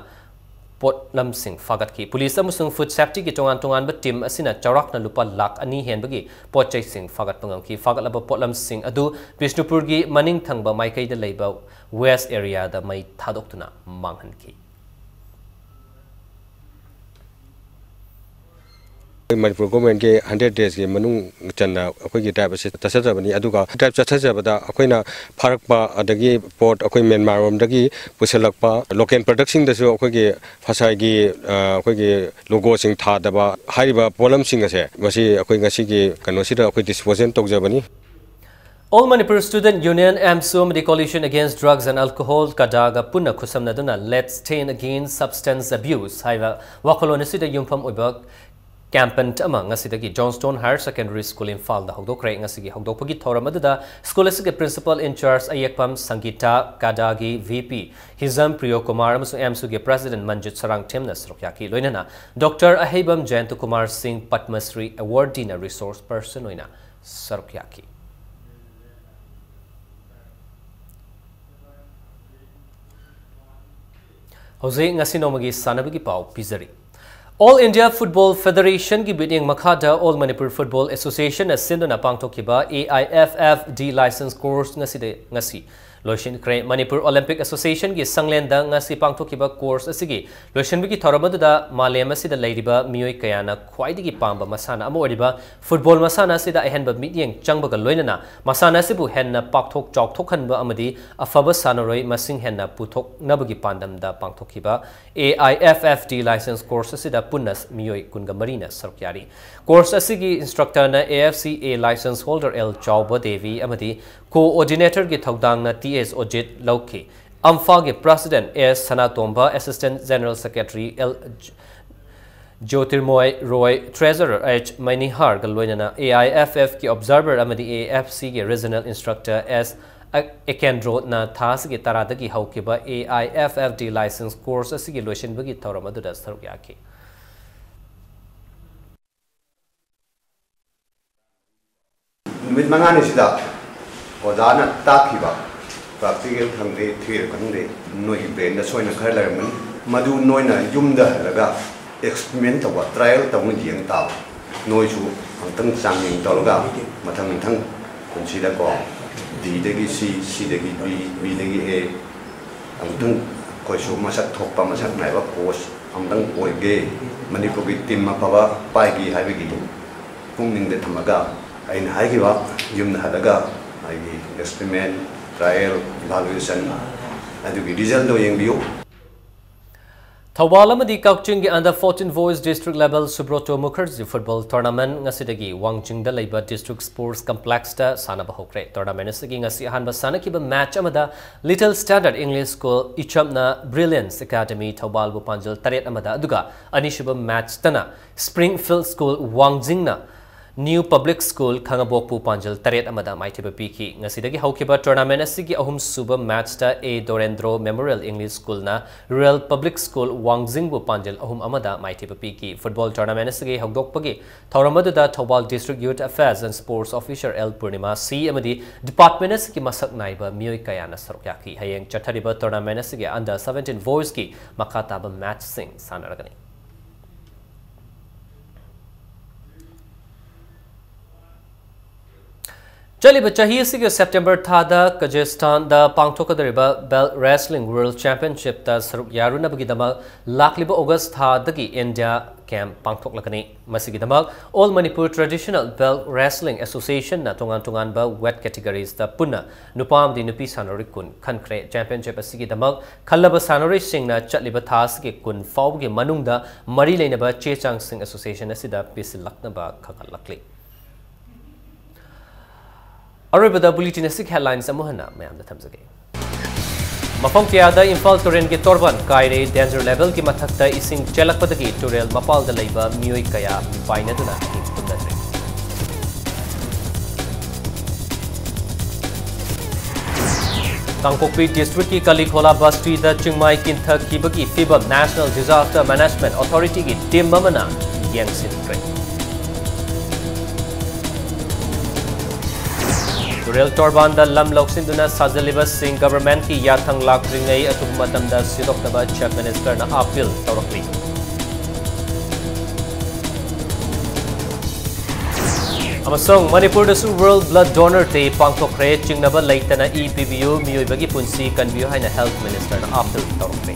ꯄꯣꯠꯂꯝꯁꯤꯡ ꯐꯥꯒꯠꯈꯤ꯫ ꯄꯨꯂꯤꯁ ꯑꯃꯁꯨꯡ ꯐꯨꯗ ꯁꯦꯐꯇꯤꯒꯤ ꯇꯣꯉꯥꯟ ꯇꯣꯉꯥꯟꯕ ꯇꯤꯝ ꯑꯁꯤꯅ ꯆꯥꯎꯔꯥꯛꯅ ꯂꯨꯄꯥ ꯂꯥꯈ ꯑꯅꯤ ꯍꯦꯟꯕꯒꯤ ꯄꯣꯠ ꯆꯩꯁꯤꯡ ꯐꯥꯒꯠꯄ ꯉꯝꯈꯤ꯫ ꯐꯥꯒꯠꯂꯕ ꯄꯣꯠꯂꯝꯁꯤꯡ ꯑꯗꯨ ꯕꯤꯁꯅꯨꯄꯨꯔꯒꯤ ꯃꯅꯤꯡ ꯊꯪꯕ ꯃꯥꯏꯀꯩꯗ ꯂꯩꯕ ꯋꯦꯁ ꯑꯦꯔꯤꯌꯥꯗ ꯃꯩ ꯊꯥꯗꯣꯛꯇꯨꯅ ꯃꯥꯡꯍꯟꯈꯤ꯫ ꯑꯩꯈꯣꯏ ꯃꯅꯤꯄꯨꯔ ꯒꯣꯔꯃꯦꯟꯒꯤ ꯍꯟꯗ꯭ꯔꯦꯠ ꯗꯦꯖꯀꯤ ꯃꯅꯨꯡ ꯆꯟꯅ ꯑꯩꯈꯣꯏꯒꯤ ꯗ꯭ꯔꯥꯏꯕ ꯑꯁꯤ ꯆꯠꯊꯖꯕꯅꯤ꯫ ꯑꯗꯨꯒ ꯗ꯭ꯔꯥꯏꯕ ꯆꯠꯊꯖꯕꯗ ꯑꯩꯈꯣꯏꯅ ꯐꯥꯔꯛꯄ, ꯑꯗꯒꯤ ꯄꯣꯠ ꯑꯩꯈꯣꯏ ꯃ꯭ꯌꯥꯟꯃꯥꯔꯔꯣꯝꯗꯒꯤ ꯄꯨꯁꯤꯜꯂꯛꯄ ꯂꯣꯀꯦꯜ ꯄ꯭ꯔꯗꯛꯁꯤꯡꯗꯁꯨ ꯑꯩꯈꯣꯏꯒꯤ ꯐꯁꯥꯏꯒꯤ, ꯑ, ꯑꯩꯈꯣꯏꯒꯤ ꯂꯣꯒꯣꯁꯤꯡ ꯊꯥꯗꯕ ꯍꯥꯏꯔꯤꯕ ꯄꯣꯠꯂꯝꯁꯤꯡ ꯑꯁꯦ ꯃꯁꯤ ꯑꯩꯈꯣꯏ ꯉꯁꯤꯒꯤ ꯀꯩꯅꯣꯁꯤꯗ ꯑꯩꯈꯣꯏ ꯗꯤꯁꯄꯣꯖꯦꯜ ꯇꯧꯖꯕꯅꯤ꯫ All Manipur Student Union, AMSU ꯑꯃꯗꯤ Coalition Against Drugs and Alcohol, ꯀꯗꯥꯒ ꯄꯨꯟꯅ ꯈꯨꯠꯁꯝꯅꯗꯨꯅ Let's Stand Against Substance Abuse ꯍꯥꯏꯕ ꯋꯥꯈꯜꯂꯣꯟ ꯑꯁꯤꯗ ꯌꯨꯝꯐꯝ ꯑꯣꯏꯕ ꯀꯦꯝꯄꯦꯟ ꯑꯃ ꯉꯁꯤꯗꯒꯤ Johnstone Higher Secondary School ꯏꯝꯐꯥꯜꯗ ꯍꯧꯗꯣꯛꯈ꯭ꯔꯦ꯫ ꯉꯁꯤꯒꯤ ꯍꯧꯗꯣꯛꯄꯒꯤ ꯊꯧꯔꯝ ꯑꯗꯨꯗ ꯁ꯭ꯀꯨꯜ ꯑꯁꯤꯒꯤ ꯄ꯭ꯔꯤꯟꯁꯤꯄꯥꯜ ꯏꯟꯆꯥꯔꯖ ꯑꯌꯦꯛꯄꯝ ꯁꯪꯒꯤꯇꯥ, ꯀꯗꯥꯒꯤ ꯚꯤ ꯄꯤ ꯍꯤꯖꯝ ꯄ꯭ꯔꯤꯌꯣ ꯀꯨꯃꯥꯔ ꯑꯃꯁꯨꯡ ꯑꯦꯝꯁꯨꯒꯤ ꯄ꯭ꯔꯦꯁꯤꯗꯦꯟꯠ ꯃꯟꯖꯤꯠ ꯁꯔꯥꯡꯊꯦꯝꯅ ꯁꯔꯨꯛ ꯌꯥꯈꯤ꯫ ꯂꯣꯏꯅꯅ ꯗꯣꯛꯇꯔ ꯑꯍꯩꯕꯝ ꯖꯌꯟꯇ ꯀꯨꯃꯥꯔ ꯁꯤꯡ ꯄꯗꯃ ꯁ꯭ꯔꯤ ꯑꯦꯋꯥꯔꯗꯤꯅ ꯔꯤꯁꯣꯔꯁ ꯄꯔꯁꯟ ꯑꯣꯏꯅ ꯁꯔꯨꯛ ꯌꯥꯈꯤ꯫ ꯍꯧꯖꯤꯛ ꯉꯁꯤ ꯅꯣꯡꯃꯒꯤ ꯁꯥꯟꯅꯕꯒꯤ ꯄꯥꯎ ꯄꯤꯖꯔꯤ꯫ All India Football Federation ꯒꯤ ꯃꯤꯠꯌꯦꯡ ꯃꯈꯥꯗ All Manipur Football Association ꯅ ꯁꯤꯟꯗꯨꯅ ꯄꯥꯡꯊꯣꯛꯈꯤꯕ A I F F D license course ꯉꯁꯤꯗ, ꯉꯁꯤ ꯂꯣꯏꯁꯤꯟꯈ꯭ꯔꯦ꯫ ꯃꯅꯤꯄꯨꯔ ꯑꯣꯂꯤꯝꯄꯤꯛ ꯑꯦꯁꯣꯁꯤꯌꯦꯁꯟꯒꯤ ꯁꯪꯂꯦꯟꯗ ꯉꯁꯤ ꯄꯥꯡꯊꯣꯛꯈꯤꯕ ꯀꯣꯔꯁ ꯑꯁꯤꯒꯤ ꯂꯣꯏꯁꯤꯟꯕꯒꯤ ꯊꯧꯔꯝ ꯑꯗꯨꯗ ꯃꯥꯂꯦꯝ ꯑꯁꯤꯗ ꯂꯩꯔꯤꯕ ꯃꯤꯑꯣꯏ ꯀꯌꯥꯅ ꯈ꯭ꯋꯥꯏꯗꯒꯤ ꯄꯥꯝꯕ ꯃꯁꯥꯟꯅ ꯑꯃ ꯑꯣꯏꯔꯤꯕ ꯐꯨꯠꯕꯣꯜ ꯃꯁꯥꯟꯅ ꯑꯁꯤꯗ ꯑꯍꯦꯟꯕ ꯃꯤꯠꯌꯦꯡ ꯆꯪꯕꯒ ꯂꯣꯏꯅꯅ ꯃꯁꯥꯟꯅ ꯑꯁꯤꯕꯨ ꯍꯦꯟꯅ ꯄꯥꯛꯊꯣꯛ ꯆꯥꯎꯊꯣꯛꯍꯟꯕ ꯑꯃꯗꯤ ꯑꯐꯕ ꯁꯥꯟꯅꯔꯣꯏ ꯃꯁꯤꯡ ꯍꯦꯟꯅ ꯄꯨꯊꯣꯛꯅꯕꯒꯤ ꯄꯥꯟꯗꯝꯗ ꯄꯥꯡꯊꯣꯛꯈꯤꯕ A I F F D license course ꯑꯁꯤꯗ ꯄꯨꯟꯅ ꯃꯤꯑꯣꯏ ꯀꯨꯟꯒ ꯃꯔꯤꯅ ꯁꯔꯨꯛ ꯌꯥꯔꯤ꯫ ꯀꯣꯔꯁ ꯑꯁꯤꯒꯤ ꯏꯟꯁꯇ꯭ꯔꯛꯇꯔꯅ A F C A license holder L ꯆꯥꯎꯕ ꯗꯦꯕꯤ ꯑꯃꯗꯤ ꯀꯣꯑꯣꯔꯗꯤꯅꯦꯇꯔꯒꯤ ꯊꯧꯗꯥꯡꯅ ꯇꯤ ꯑꯦꯁ ꯑꯣꯖꯤꯠ ꯂꯧꯈꯤ꯫ ꯑꯝꯐꯥꯒꯤ ꯄ꯭ꯔꯦꯁꯤꯗꯦꯟꯠ ꯑꯦꯁ ꯁꯅꯥꯇꯣꯝꯕ, assistant general secretary L Jyotirmoy Roy, treasurer H ꯃꯩꯅꯤꯍꯥꯔꯒ ꯂꯣꯏꯅꯅ A I F F ꯀꯤ ꯑꯣꯕꯖꯥꯔꯚꯔ ꯑꯃꯗꯤ A F C ꯒꯤ ꯔꯤꯖꯅꯦꯜ ꯏꯟꯁꯇ꯭ꯔꯛꯇꯔ ꯑꯦꯁ ꯑꯦꯀꯦꯟꯗ꯭ꯔꯣꯅ ꯊꯥ ꯑꯁꯤꯒꯤ ꯇꯔꯥꯗꯒꯤ ꯍꯧꯈꯤꯕ A I F F D license course ꯑꯁꯤꯒꯤ ꯂꯣꯏꯁꯤꯟꯕꯒꯤ ꯊꯧꯔꯝ ꯑꯗꯨꯗ ꯁꯔꯨꯛ ꯌꯥꯈꯤ꯫ ꯅꯨꯃꯤꯠ ꯃꯉꯥꯅꯤꯁꯤꯗ ꯑꯣꯖꯥꯅ ꯇꯥꯛꯈꯤꯕ practical ꯈꯪꯗꯦ, theory ꯈꯪꯗꯦ, ꯅꯣꯏꯒꯤ brainꯗ ꯁꯣꯏꯅ ꯈꯔ ꯂꯩꯔꯝꯒꯅꯤ꯫ ꯃꯗꯨ ꯅꯣꯏꯅ ꯌꯨꯝꯗ ꯍꯜꯂꯒ experiment ꯇꯧꯕ, trial ꯇꯧꯅ ꯌꯦꯡ ꯇꯥꯕ꯫ ꯅꯣꯏꯁꯨ ꯑꯃꯨꯛꯇꯪ ꯆꯥꯡꯌꯦꯡ ꯇꯧꯔꯒ ꯃꯊꯪ ꯃꯊꯪ ꯄꯨꯟꯁꯤꯗꯀꯣ, Dꯗꯒꯤ C, Cꯗꯒꯤ B, Bꯗꯒꯤ A, ꯑꯃꯨꯛꯇꯪ ꯑꯩꯈꯣꯏꯁꯨ ꯃꯁꯛ ꯊꯣꯛꯄ, ꯃꯁꯛ ꯅꯥꯏꯕ coach ꯑꯃꯨꯛꯇꯪ ꯑꯣꯏꯒꯦ, ꯃꯅꯤꯄꯨꯔꯒꯤ team ꯑꯐꯕ ꯄꯥꯏꯒꯦ ꯍꯥꯏꯕꯒꯤ ꯄꯨꯛꯅꯤꯡꯗ ꯊꯝꯃꯒ ꯑꯩꯅ ꯍꯥꯏꯈꯤꯕ ꯌꯨꯝꯗ ꯍꯜꯂꯒ ꯑꯩꯒꯤ experiment, trial, evaluation ꯑꯗꯨꯒꯤ resultꯗꯣ ꯌꯦꯡꯕꯤꯌꯨ꯫ ꯊꯧꯕꯥꯜ ꯑꯃꯗꯤ ꯀꯛꯆꯤꯡꯒꯤ under fourteen boys district level Subroto Mukherjee football tournament ꯉꯁꯤꯗꯒꯤ ꯋꯥꯡꯖꯤꯡꯗ ꯂꯩꯕ district sports complexꯇ ꯁꯥꯟꯅꯕ ꯍꯧꯈ꯭ꯔꯦ꯫ Tournament ꯑꯁꯤꯒꯤ ꯉꯁꯤ ꯑꯍꯥꯟꯕ ꯁꯥꯟꯅꯈꯤꯕ match ꯑꯃꯗ Little Standard English School ꯏꯆꯝꯅ Brilliance Academy ꯊꯧꯕꯥꯜꯕꯨ ꯄꯥꯟꯖꯜ ꯇꯔꯦꯠ ꯑꯃꯗ, ꯑꯗꯨꯒ ꯑꯅꯤꯁꯨꯕ matchꯇꯅ Springfield School ꯋꯥꯡꯖꯤꯡꯅ New Public School ꯈꯥꯉꯕꯣꯛꯄꯨ ꯄꯥꯟꯖꯜ ꯇꯔꯦꯠ ꯑꯃꯗ ꯃꯥꯏꯊꯤꯕ ꯄꯤꯈꯤ꯫ ꯉꯁꯤꯗꯒꯤ ꯍꯧꯈꯤꯕ tournament ꯑꯁꯤꯒꯤ ꯑꯍꯨꯝꯁꯨꯕ matchꯇ A Dorendro Memorial English Schoolꯅ Rural Public School ꯋꯥꯡꯖꯤꯡꯕꯨ ꯄꯥꯟꯖꯜ ꯑꯍꯨꯝ ꯑꯃꯗ ꯃꯥꯏꯊꯤꯕ ꯄꯤꯈꯤ꯫ Football tournament ꯑꯁꯤꯒꯤ ꯍꯧꯗꯣꯛꯄꯒꯤ ꯊꯧꯔꯝ ꯑꯗꯨꯗ Thoubal District Youth Affairs and Sports Officer L Purnima C ꯑꯃꯗꯤ department ꯑꯁꯤꯒꯤ ꯃꯁꯛ ꯅꯥꯏꯕ ꯃꯤꯑꯣꯏ ꯀꯌꯥꯅ ꯁꯔꯨꯛ ꯌꯥꯈꯤ꯫ ꯍꯌꯦꯡ ꯆꯠꯊꯔꯤꯕ tournament ꯑꯁꯤꯒꯤ under seventeen boysꯀꯤ ꯃꯈꯥ ꯇꯥꯕ matchꯁꯤꯡ ꯁꯥꯟꯅꯔꯒꯅꯤ꯫ ꯆꯠꯂꯤꯕ ꯆꯍꯤ ꯑꯁꯤꯒꯤ September ꯊꯥꯗ ꯀꯖꯦꯁꯇꯥꯟꯗ ꯄꯥꯡꯊꯣꯛꯀꯗꯧꯔꯤꯕ Belt Wrestling World Championshipꯇ ꯁꯔꯨꯛ ꯌꯥꯔꯨꯅꯕꯒꯤꯗꯃꯛ ꯂꯥꯛꯂꯤꯕ August ꯊꯥꯗꯒꯤ India camp ꯄꯥꯡꯊꯣꯛꯂꯒꯅꯤ꯫ ꯃꯁꯤꯒꯤꯗꯃꯛ All Manipur Traditional Belt Wrestling Associationꯅ ꯇꯣꯉꯥꯟ ꯇꯣꯉꯥꯟꯕ weight categoriesꯇ ꯄꯨꯟꯅ ꯅꯨꯄꯥ ꯑꯃꯗꯤ ꯅꯨꯄꯤ ꯁꯥꯟꯅꯔꯣꯏ ꯀꯨꯟ ꯈꯟꯈ꯭ꯔꯦ꯫ Championship ꯑꯁꯤꯒꯤꯗꯃꯛ ꯈꯜꯂꯕ ꯁꯥꯟꯅꯔꯣꯏꯁꯤꯡꯅ ꯆꯠꯂꯤꯕ ꯊꯥ ꯑꯁꯤꯒꯤ ꯀꯨꯟ ꯐꯥꯎꯕꯒꯤ ꯃꯅꯨꯡꯗ ꯃꯔꯤ ꯂꯩꯅꯕ ꯆꯦ ꯆꯥꯡꯁꯤꯡ association ꯑꯁꯤꯗ ꯄꯤꯁꯤꯜꯂꯛꯅꯕ ꯈꯪꯍꯜꯂꯛꯂꯤ꯫ ꯑꯔꯣꯏꯕꯗ bulletin ꯑꯁꯤꯒꯤ headlines ꯑꯃꯨꯛ ꯍꯟꯅ ꯃꯌꯥꯝꯗ ꯊꯝꯖꯒꯦ꯫ ꯃꯐꯝ ꯀꯌꯥꯗ ꯏꯝꯐꯥꯜ ꯇꯨꯔꯦꯜꯒꯤ ꯇꯣꯔꯕꯥꯟ ꯀꯥꯏꯔꯦ, danger levelꯒꯤ ꯃꯊꯛꯇ ꯏꯁꯤꯡ ꯆꯦꯜꯂꯛꯄꯗꯒꯤ ꯇꯨꯔꯦꯜ ꯃꯄꯥꯜꯗ ꯂꯩꯕ ꯃꯤꯑꯣꯏ ꯀꯌꯥ ꯃꯤꯄꯥꯏꯅꯗꯨꯅ ꯍꯤꯡ ꯇꯨꯝꯅꯗ꯭ꯔꯦ꯫ ꯀꯥꯡꯄꯣꯛꯄꯤ ꯗꯤꯁꯇ꯭ꯔꯤꯛꯀꯤ ꯀꯂꯤꯈꯣꯂꯥ ꯕꯁꯇꯤꯗ ꯆꯤꯡꯃꯥꯏ ꯀꯤꯟꯊꯈꯤꯕꯒꯤ ꯐꯤꯕꯝ National Disaster Management Authority-ꯒꯤ ꯇꯤꯝ ꯑꯃꯅ ꯌꯦꯡꯁꯤꯟꯈ꯭ꯔꯦ꯫ ꯇꯨꯔꯦꯜ ꯇꯣꯔꯕꯥꯟꯗ ꯂꯝ ꯂꯧꯁꯤꯟꯗꯨꯅ ꯁꯥꯖꯜꯂꯤꯕꯁꯤꯡ ꯒꯚꯔꯟꯃꯦꯟꯠꯀꯤ ꯌꯥꯊꯪ ꯂꯥꯛꯇ꯭ꯔꯤꯉꯩ ꯑꯊꯨꯕ ꯃꯇꯝꯗ ꯁꯤꯟꯗꯣꯛꯅꯕ Chief Minister-ꯅ ꯑꯥꯄꯤꯜ ꯇꯧꯔꯛꯂꯤ꯫ ꯑꯃꯁꯨꯡ ꯃꯅꯤꯄꯨꯔꯗꯁꯨ World Blood Donor Day ꯄꯥꯡꯊꯣꯛꯈ꯭ꯔꯦ꯫ ꯆꯤꯡꯅꯕ ꯂꯩꯇꯅ ꯏ ꯄꯤꯕꯤꯌꯨ, ꯃꯤꯑꯣꯏꯕꯒꯤ ꯄꯨꯟꯁꯤ ꯀꯟꯕꯤꯌꯨ ꯍꯥꯏꯅ Health Minister-ꯅ ꯑꯥꯄꯤꯜ ꯇꯧꯔꯛꯈ꯭ꯔꯦ꯫